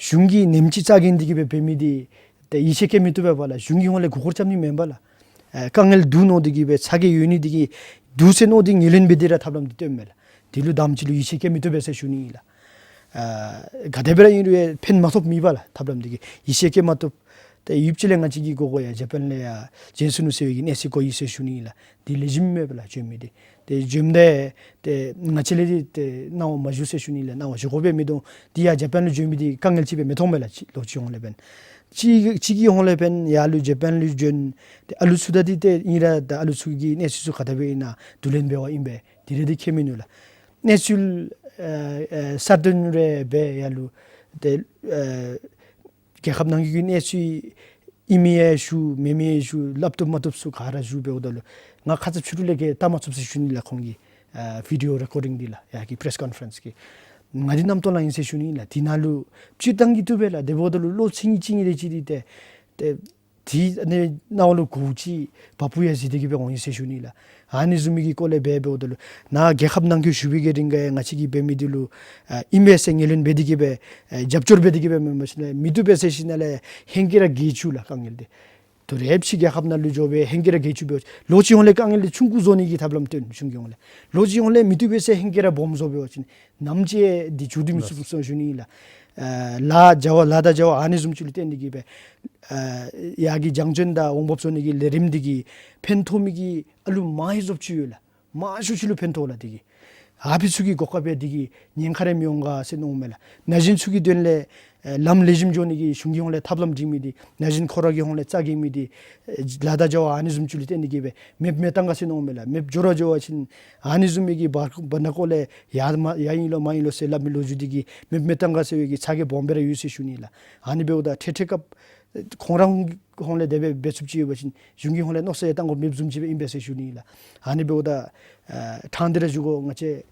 གཞུང་གིས་ཉིནམ་གཅིག་རྩ་འགེངས་ཏེ་གིས་སྦེ་འབད་མི་འདི་ཏེ་ཡིད་ཆེས་བསྐྱེད་མི་བཏུབ་པས་ལགས། གཞུང་གི་ཧོང་ལས་མགུ་སྐོར་རྐྱབ་ནི་མེན་པས་ལགས། ཨེ་དཀའ་ངལ་འདུག་མནོ་སྟེ་གིས་སྦེ་ཚ་གྱང་ཡོད་ནི་འདི་གིས་འདུག་ཟེར་མནོ་སྟེ་ངོས་ལེན་འབད་དེ་ར་ཐབས་ལམ་འདི་སྟོནམ་མས་ལགས། འདི་ལུ་དང་པ་ཅིག་ལུ་ཡིད་ཆེས་བསྐྱེད་མི་བཏུབ་པས་ཟེར་ཞུ་ནི་ཨིན་ལགས། ཨ་ག་དེ་སྦེ་ར་ཨིན་རུང་ཕན་མ་ཐོགས་མེད་པས་ལགས། ཐབས་ལམ་འདི་གིས་ཡིད་ཆེས་བསྐྱེད་མ་བཏུབ། ཏེ་ཡུདཔ་ཅིག་ལས་ང་བཅས་ཀྱིས་གོ་གོ་ཡར་ཇ་པཱན་ལས་ཡར་བྱོན་སོ་ནུག་ཟེར་བའི་གི་གནས་ཚུལ་གོ་ཡི་ཟེར་ཞུ་ནི་ཨིན་ལགས། འདི་ལེགས་ཤོམ་མེན་པས་ལགས་བྱོན་མི་འདི། ཏེ་བྱོནམ་ད་ཏེ་ང་བཅས་ལས་འདི་ཏེ་གནང་བ་མ་ཞུ་ཟེར་ཞུ་ནི་ལགས། གནང་བ་ཞུ་དགོཔ་སྦེ་མི་འདུག། འདི་ཡར་ཇ་པཱན་ལུ་བྱོན་མི་འདི་དཀའ་ངལ་ཅིག་སྦེ་མི་མཐོང་མས་ལགས། ཅིག་ལོགས་ཅིག་ཧོང་ལས་འབདན་ཅིག་ཅིག་གི་ཧོང་ལས་འབདན་ཡར་ལུ་ཇ་པཱན་ལུ་བྱོན་ཏེ་ཨ་ལུ་ཚུ་ད་འདི་ཏེ་ཨིན་ར་ད་ཨ་ལུ་ཚུ་གི་གནས་ཚུལ་ཚུ་ག་དེ་སྦེ་ཨིན་ན་བསྡུ་ལེན་འབད་བར་ཨིན་པས། འདི་ར་འདི་ཁྱད་མིན་ནུག་ལགས། གནས་ཚུལ་ཨ་ཨ་གསར་བཏོན་རེ་འབད་ཡར་ལུ་ཏེ་ཨ་རྒྱལ་ཁབ་ནང་གི་གནས་ཚུལ་ཨིན་མི་ཡང་ཞུ་མེན་མི་ཡང་ཞུ་སླབ་བཏུབ་མ་བཏུབ་ཚུ་ག་ར་ཞུ་འབདཝ་ད་ལུ་ང་ཁ་ཙ་ཕྱི་རུ་ལས་ཀྱི་བལྟ་མ་ཚུགས་ཟེར་ཞུ་ནི་ལགས། ཁོང་གི་ཨ་བི་ཌི་ཨོ་རེ་ཀོར་ཌིང་འདི་ལགས་ཡར་གྱི་པེ་རེསི་ཀོན་ཕ་རེནསི་གི་ང་འདི་རྣམ་རྟོག་ལང་ཡི་ཟེར་ཞུ་ནི་ལགས། འདི་ནང་ལུ་སྤྱིར་བཏང་གི་བཏུབ་པས་ལགས། དེ་འབདཝ་ད་ལུ་བློ་ཚིམ་ནི་ཅིག་ཨིན་རུང་ཅིག་འདི་ཏེ་ཏེ་འདི་ཨ་ནི་ནང་ལུ་གོཝ་ཅིག་བ་སྤུ་ཡང་གཟིར་ཏེ་གིས་སྦེ་འོང་ཡི་ཟེར་ཞུ་ནི་ལགས། ཨ་ནི་བཟུམ་མའི་གི་སྐོར་ལས་འབད་འབདཝ་ད་ལུ་ནཱ་རྒྱལ་ཁབ་ནང་འཁོད་བཞུགས་པའི་གི་རིང་ཁར་ཡང་ང་བཅས་ཀྱིས་འབད་མི་འདི་ལུ་ཨ་ཨིན་པས་ཟེར་ངོས་ལེན་འབད་དེ་གིས་སྦེ་ཨ་རྒྱབ་སྐྱོར་འབད་དེ་གིས་སྦེ་མེན་མ་ཤེས་ན་མི་བཏུབ་པས་ཟེར་ཞིནམ་ལས་ཧེང་སྐལ་ར་གྱེས་བཅུག་ལགས། དཀའ་ངལ་འདི་ད་རེས་ཕྱི་རྒྱལ་ཁབ་ནང་ལུ་འགྱོ་སྦེ་ཧེང་སྐལ་ར་གྱེས་བཅུག་འབདཝ་ལོགས་ཅིག་ཧོང་ལས་དཀའ་ངལ་འདི་ཆུང་ཀུ་བཟོ་ནི་གི་ཐབས་ལམ་སྟོན་གཞུང་གི་ཧོང་ལས། ལོགས་ཅིག་ཧོང་ལས་མི་བཏུབ་པས་ཟེར་ཧེང་སྐལ་ར་སྦོམ་བཟོ་འབད་བ་ཅིན་ནམ་ཅིག་འདི་མཇུག་བསྡུ་མི་ཚུགས་ཟེར་ཞུ་ནི་ལགས། ཨ་ལཱ་བྱ་བ་ལཱ་དང་བྱ་བ་ཨ་ནི་བཟུམ་ཅིག་ལུ་བརྟེན་ཏེ་གིས་སྦེ་ཨ་ཡར་གྱི་སྦྱང་བརྩོན་དང་འོང་འབབ་བཟོ་ནི་གི་ལས་རིམ་འདི་གིས་ཕན་ཐོགས་མི་གི་ཨ་ལུ་མང་རབས་ཅིག་ཡོད་ལགས། མང་ཤོས་ཅིག་ལུ་ཕན་ཐོགས་ལགས། འདི་གིས་ཨ་ཕི་ཚུ་གི་གོ་སྐབས་འདི་གིས་ཉེན་ཁ་རེ་མི་འོང་ག་ཟེར་མནོཝ་མས་ལགས། ན་གཞོན་ཚུ་གི་དོན་ལས་ཨེ་ལམ་ལེགས་ཤོམ་འགྱོ་ནི་གི་གཞུང་གི་ཧོང་ལས་ཐབས་ལམ་སྒྲིག་མི་འདི་ན་གཞོན་ཁོ་ར་གི་ཧོང་ལས་རྩ་འགེངས་མི་འདི་ཨེ་ལཱ་དང་བྱ་བ་ཨ་ནི་བཟུམ་ཅིག་ལུ་བརྟེན་ཏེ་གིས་སྦེ་མེདཔ་མི་གཏང་ག་ཟེར་མནོཝ་མས་ལགས། མེདཔ་འགྱོ་ར་འགྱོ་བ་ཅིན་ཨ་ནི་བཟུམ་མའི་གི་བར་བར་ན་ཀོ་ལས་ཡར་མ་ཡར་ཨིན་ལོ་མར་ཨིན་ལོ་ཟེར་སླབ་མི་ལོ་རྒྱུས་འདི་གིས་མེདཔ་མི་གཏང་ག་ཟེར་བའི་གི་ཚ་གྱང་སྦོམ་སྦེ་ར་ཡོད་ཟེར་ཞུ་ནི་ལགས། ཨ་ནི་འབདཝ་ད་འཕྲལ་འཕྲལ་སྐབས་ཁོང་ར་ཧོང་ལས་དེ་སྦེ་འབད་ཚུགསཔ་ཅིག་ཡོད་པ་ཅིན་གཞུང་གི་ཧོང་ལས་མནོ་བསམ་ཡང་གཏང་དགོཔ་མེདཔ་བཟུམ་ཅིག་སྦེ་ཨིན་པས་ཟེར་ཞུ་ནི་ལགས། ཨ་ནི་འབདཝ་ད་ཨ་ཕྲང་སྟེ་ར་ཞུ་དགོ། ང་བཅས་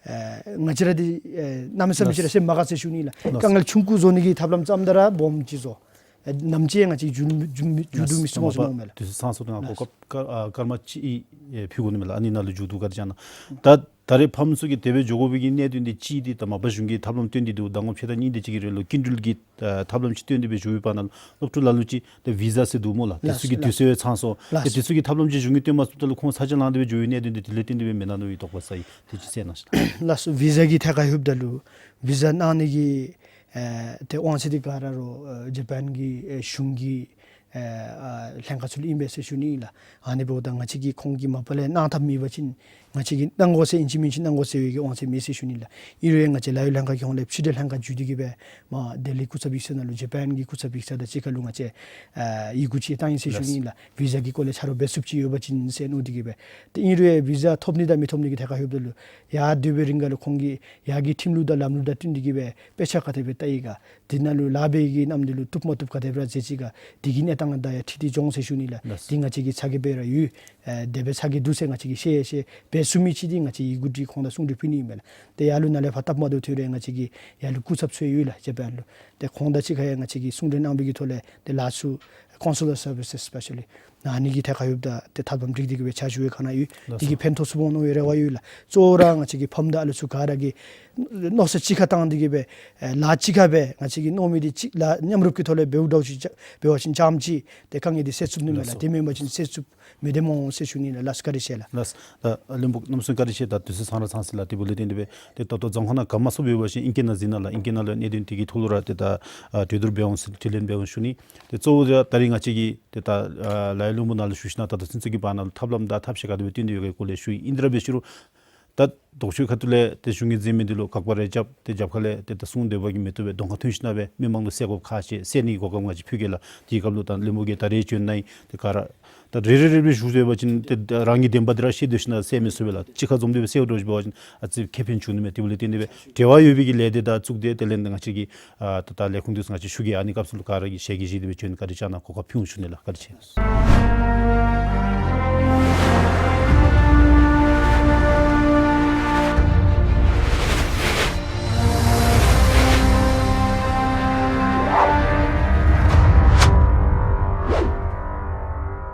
ཨ་ང་བཅས་ར་འདི་ཨ་གནམ་མེད་ས་མེད་ཅིག་ར་སེམས་མ་དགའ་ཟེར་ཞུ་ནི་ལགས། དཀའ་ངལ་ཆུང་ཀུ་བཟོ་ནི་གི་ཐབས་ལམ་བརྩམ་ད་ར་སྦོམ་ཅིག་བཟོ། ཨ་ནམ་ཅིག་ཡང་ང་བཅས་མཇུག་མཇུག་མཇུག་བསྡུ་མི་ཚུགས་སྨོ་ཟེར་མནོཝ་མས་ལགས། དུས་ཚོད་ཚང་སོང་ནུག། ལགས། གོ་སྐབས་སྐར་ཨ་སྐར་མ་གཅིག་ཨེ་ཕུལ་དགོ་ནི་མས་ལགས། ཨ་ནི་ནང་ལུ་མཇུག་བསྡུ་ག་ར་བྱ་གནང་། ད་ད་རེས་ཕམ་ཚུ་གིས་དེ་སྦེ་འགྱོ་དགོ་པའི་གི་གནད་དོན་འདི་གཅིག་འདི་ད་མ་པ་གཞུང་གིས་ཐབས་ལམ་སྟོན་ཏེ་འདུག། ཟླ་ངོ་ཕྱེད་དང་གཉིས་དེ་ཅིག་གི་རིང་ལུ་སྐྱིན་འགྲུལ་གྱི་ཨ་ཐབས་ལམ་ཅིག་སྟོན་ཏེ་སྦེ་འགྱོ་བའི་བར་ན་ལུ་སློབ་ཕྲུག་ལ་ལུ་ཅིག་ཏེ་བི་ཟ་ཟེར་འདུག་སྨོ་ལགས། དེ་ཚུ་གི་དུས་ཚོད་ཡང་ཚང་སོང་། ལགས་སོ། ཏེ་དེ་ཚུ་གི་ཐབས་ལམ་ཅིག་གཞུང་གིས་སྟོན་མ་ཚུགསཔ་ད་ལུ་ཁོང་ཚ་གྱང་ལང་སྟེ་སྦེ་འགྱོ་བའི་གནད་དོན་འདི་དེ་ལས་བརྟེན་ཏེ་སྦེ་མེན་ན་མནོ་བའི་དོགས་པ་ཟ་ཡི། དེ་ཅིག་གསལ་གནང་ཤིག་ལགས། ལགས་སོ། བི་ཟ་གི་ཐད་ཁར་ལྷོདཔ་ད་ལུ་བི་ཟ་གནང་ནི་གི་ཨེ་ཏེ་དབང་ཚད་འདི་ག་ར་རོགས་ཨེ་ཇ་པཱན་གྱི་ཨེ་གཞུང་གི་ཨེ་ཨ་ལྷན་ཁག་ཚུ་ལུ་ཨིན་པས་ཟེར་ཞུ་ནི་ཨིན་ལགས། ཨ་ནི་འབདཝ་ད་ང་བཅས་ཀྱིས་ཁོང་གིས་མ་པ་ལས་གནང་ཐབས་མེད་པ་ཅིན་ང་བཅས་ཀྱིས་གནང་དགོ་ཟེར་ཨིན་ཅི་མིན་ཅི་གནང་དགོ་ཟེར་བའི་གི་དབང་ཚད་མེད་ཟེར་ཞུ་ནི་ལགས། ཨིན་རུང་ཡང་ང་བཅས་ལཱ་གཡོག་ལྷན་ཁག་གི་ཧོང་ལས་ཕྱི་འབྲེལ་ལྷན་ཁག་བརྒྱུད་དེ་གིས་སྦེ་མར་ལྡི་ལི་སྐུ་ཚབ་ཡིག་ཚང་ནང་ལུ་ཇ་པཱན་གྱི་སྐུ་ཚབ་ཡིག་ཚང་དང་གཅིག་ཁར་ལུ་ང་བཅས་ཨ་ཡི་གུ་ཅིག་བཏང་ཡི་ཟེར་ཞུ་ནི་ཨིན་ལགས། བི་ཟ་གི་སྐོར་ལས་ཆ་རོགས་འབད་ཚུགསཔ་ཅིག་ཡོད་པ་ཅིན་ཟེར་མནོ་སྟེ་གིས་སྦེ། ཏེ་ཨིན་རུང་ཡང་བི་ཟ་ཐོབ་ནི་དང་མི་ཐོབ་ནི་གི་ཐད་ཁར་ལྷོདཔ་ད་ལུ་ཡར་སྡོད་པའི་རིང་ཁར་ལུ་ཁོང་གིས་ཡར་གྱི་ཁྲིམས་ལུགས་དང་ལམ་ལུགས་དང་བསྟུན་ཏེ་གིས་སྦེ་དཔེ་ཆ་ག་དེ་སྦེ་བལྟ་ཡི་ག། དེ་ནང་ལུ་ལཱ་འབད་བའི་གི་གནམ་དུས་ལུ་བཏུབ་མ་བཏུབ་ག་དེ་སྦེ་ར་མཛད་ཅི་ག། དེ་གི་གནས་སྟངས་དང་ཡང་འཁྲིལ་ཏེ་འགྱོ་འོང་ཟེར་ཞུ་ནི་ལགས། ལགས། དེ་ང་བཅས་ཀྱི་ཚ་གྱང་སྦེ་ར་ཡོད། ཨེ་དེ་སྦེ་ཚ་གྱང་འདུག་ཟེར་ང་བཅས་ཀྱིས་ཤེས་ཤེས་འབད་ཚུགས་མི་ཅིག་འདི་ང་བཅས་ཡི་གུ་འདི་ཁོང་དང་གསུང་གྲོས་ཕུལ་ནི་ཨིན་མས་ལགས། ཏེ་ཡར་ལུ་ནཱ་ལས་ཕར་སྟབས་མ་བདེཝ་ཐོན་རུང་ང་བཅས་ཀྱི་ཡར་ལུ་སྐུ་ཚབ་ཚུ་ཡོད་ལགས་ཇ་པཱན་ལུ། ཏེ་ཁོང་དང་གཅིག་ཁར་ཡང་ང་བཅས་ཀྱིས་གསུང་གྲོས་གནང་བའི་གི་ཐོག་ལས་ཏེ་ལཱ་ཚུ་consular services specially ཨ་ནི་གི་ཐད་ཁར་ཡོདཔ་ད་ཏེ་ཐབས་ལམ་སྒྲིག་སྟེ་གི་སྦེ་ཕྱག་ཞུ་བའི་ཁ་ནང་ཡོད། ལགས་སོ། དེ་གིས་ཕན་ཐོགས་ཚུགས་འོང་མནོ་བའི་རེ་བ་ཡོད་ལགས། གཙོ་བོ་ར་ང་བཅས་ཀྱི་ཕམ་དང་ཨ་ལུ་ཚུ་ག་ར་གིས་མནོ་བསམ་གཅིག་ཁར་བཏང་སྟེ་གི་སྦེ་ཨེ་ལཱ་གཅིག་ཁར་སྦེ་ང་བཅས་ཀྱིས་མནོ་མི་འདི་གཅིག་ལཱ་མཉམ་རུབ་ཀྱི་ཐོག་ལས་འབདཝ་འདྲཝ་ཅིག་འབད་བ་ཅིན་ཙམ་ཅིག་ཏེ་དཀའ་ངལ་འདི་སེལ་ཚུགས་ནི་མས་ལགས། ལགས་སོ། དེ་མེན་པ་ཅིན་སེལ་ཚུགས་མི་བདེ་སྨོ་ཟེར་ཞུ་ནི་ལགས། ལགས་སོ། ད་བློན་པོ་གནམ་མེད་ས་མེད་བཀའ་དྲིན་ཆེ། ད་དུས་ཚོད་ཚང་ར་ཚང་ཟེར་ལགས། དེ་འབདཝ་ལས་བརྟེན་ཏེ་སྦེ་ཏེ་ད་ལྟོ་རྫོང་ཁག་ནང་ག་མ་སོང་འབད་བ་ཅིན་ཨིང་སྐད་ནང་གཟིགས་གནང་ལགས། ཨིང་སྐད་ནང་ལུ་གནད་དོན་དེ་གི་ཐོག་ལུ་ར་ཏེ་ད་ཨ་གྲོས་བསྡུར་འབད་འོང་ཟེར་དྲི་ལན་འབད་འོང་ཞུ་ནི། ཏེ་གཙོ་བོ་ར་ད་རིས་ང་བཅས་ཀྱིས་ཏེ་ད་ཨ་ལས་བློན་པོ་ནཱ་ལུ་ཞུ་ཞིན་ན་ད་ད་ཚུན་ཚོད་ཀྱི་བར་ན་ལུ་ཐབས་ལམ་དང་ཐབས་ཤེས་ག་དེ་སྦེ་བཏོན་ཏེ་ཡོད་ག་གི་སྐོར་ལས་ཞུ་ཡི། ཨིན་ཏེ་ར་འབད་ཞུ་རུང་ད་ལྡོག་ཕྱོགས་ཁ་ཐུག་ལས་ཏེ་གཞུང་གིས་མཛད་མི་འདི་ལུ་དགག་པ་རེ་རྐྱབ་སྟེ་རྒྱབ་ཁ་ལས་ཏེ་ད་གསུང་སྡོད་པ་གིས་མི་བཏུབ་པས། གདོང་ཁར་ཐོན་ཞིན་ན་སྦེ་མི་མང་ལུ་སེལ་དགོཔ་ཁག་ཆེ། སེལ་ནི་གི་གོ་སྐབས་ང་བཅས་ཕུལ་གེ་ལགས། དེའི་སྐབས་ལུ་ད་བློན་པོ་གིས་ད་རེས་བྱོན་གནང་ཡི། ཏེ་ག་ར་ད་རེ་རེ་རེ་རེ་ཞུ་སྡོད་པ་ཅིན་ཏེ་ད་རང་གི་བདེན་པ་འདི་ར་བཤད་སྡོད་ཞིན་ན་སེལ་མི་ཚུགས་པས་ལགས། གཅིག་ཁར་འཛོམས་ཏེ་སྦེ་སེལ་འགྱོ་བ་ཅིན་ཨ་ཙི་ཁེ་ཕན་འབྱུང་ནི་མས། དེ་འབདཝ་ལས་བརྟེན་ཏེ་སྦེ་འབྲེལ་བ་ཡོད་པའི་གི་ལས་སྡེ་དང་གཙུག་སྡེ་དེ་ལས་ང་བཅས་ཀྱི་ཨ་ད་ད་ལས་ཁུངས་འདི་ཚུ་ང་བཅས་ཞུ་གེ། ཨ་ནི་སྐབས་སུ་ལུ་ག་ར་གིས་ཞལ་གྱིས་བཞེས་ཏེ་སྦེ་བྱོན་བཀའ་དྲིན་བསྐྱང་གནང་། གོ་སྐབས་ཕུལ་འོང་ཞུ་ནི་ལགས། བཀའ་དྲིན་ཆེ།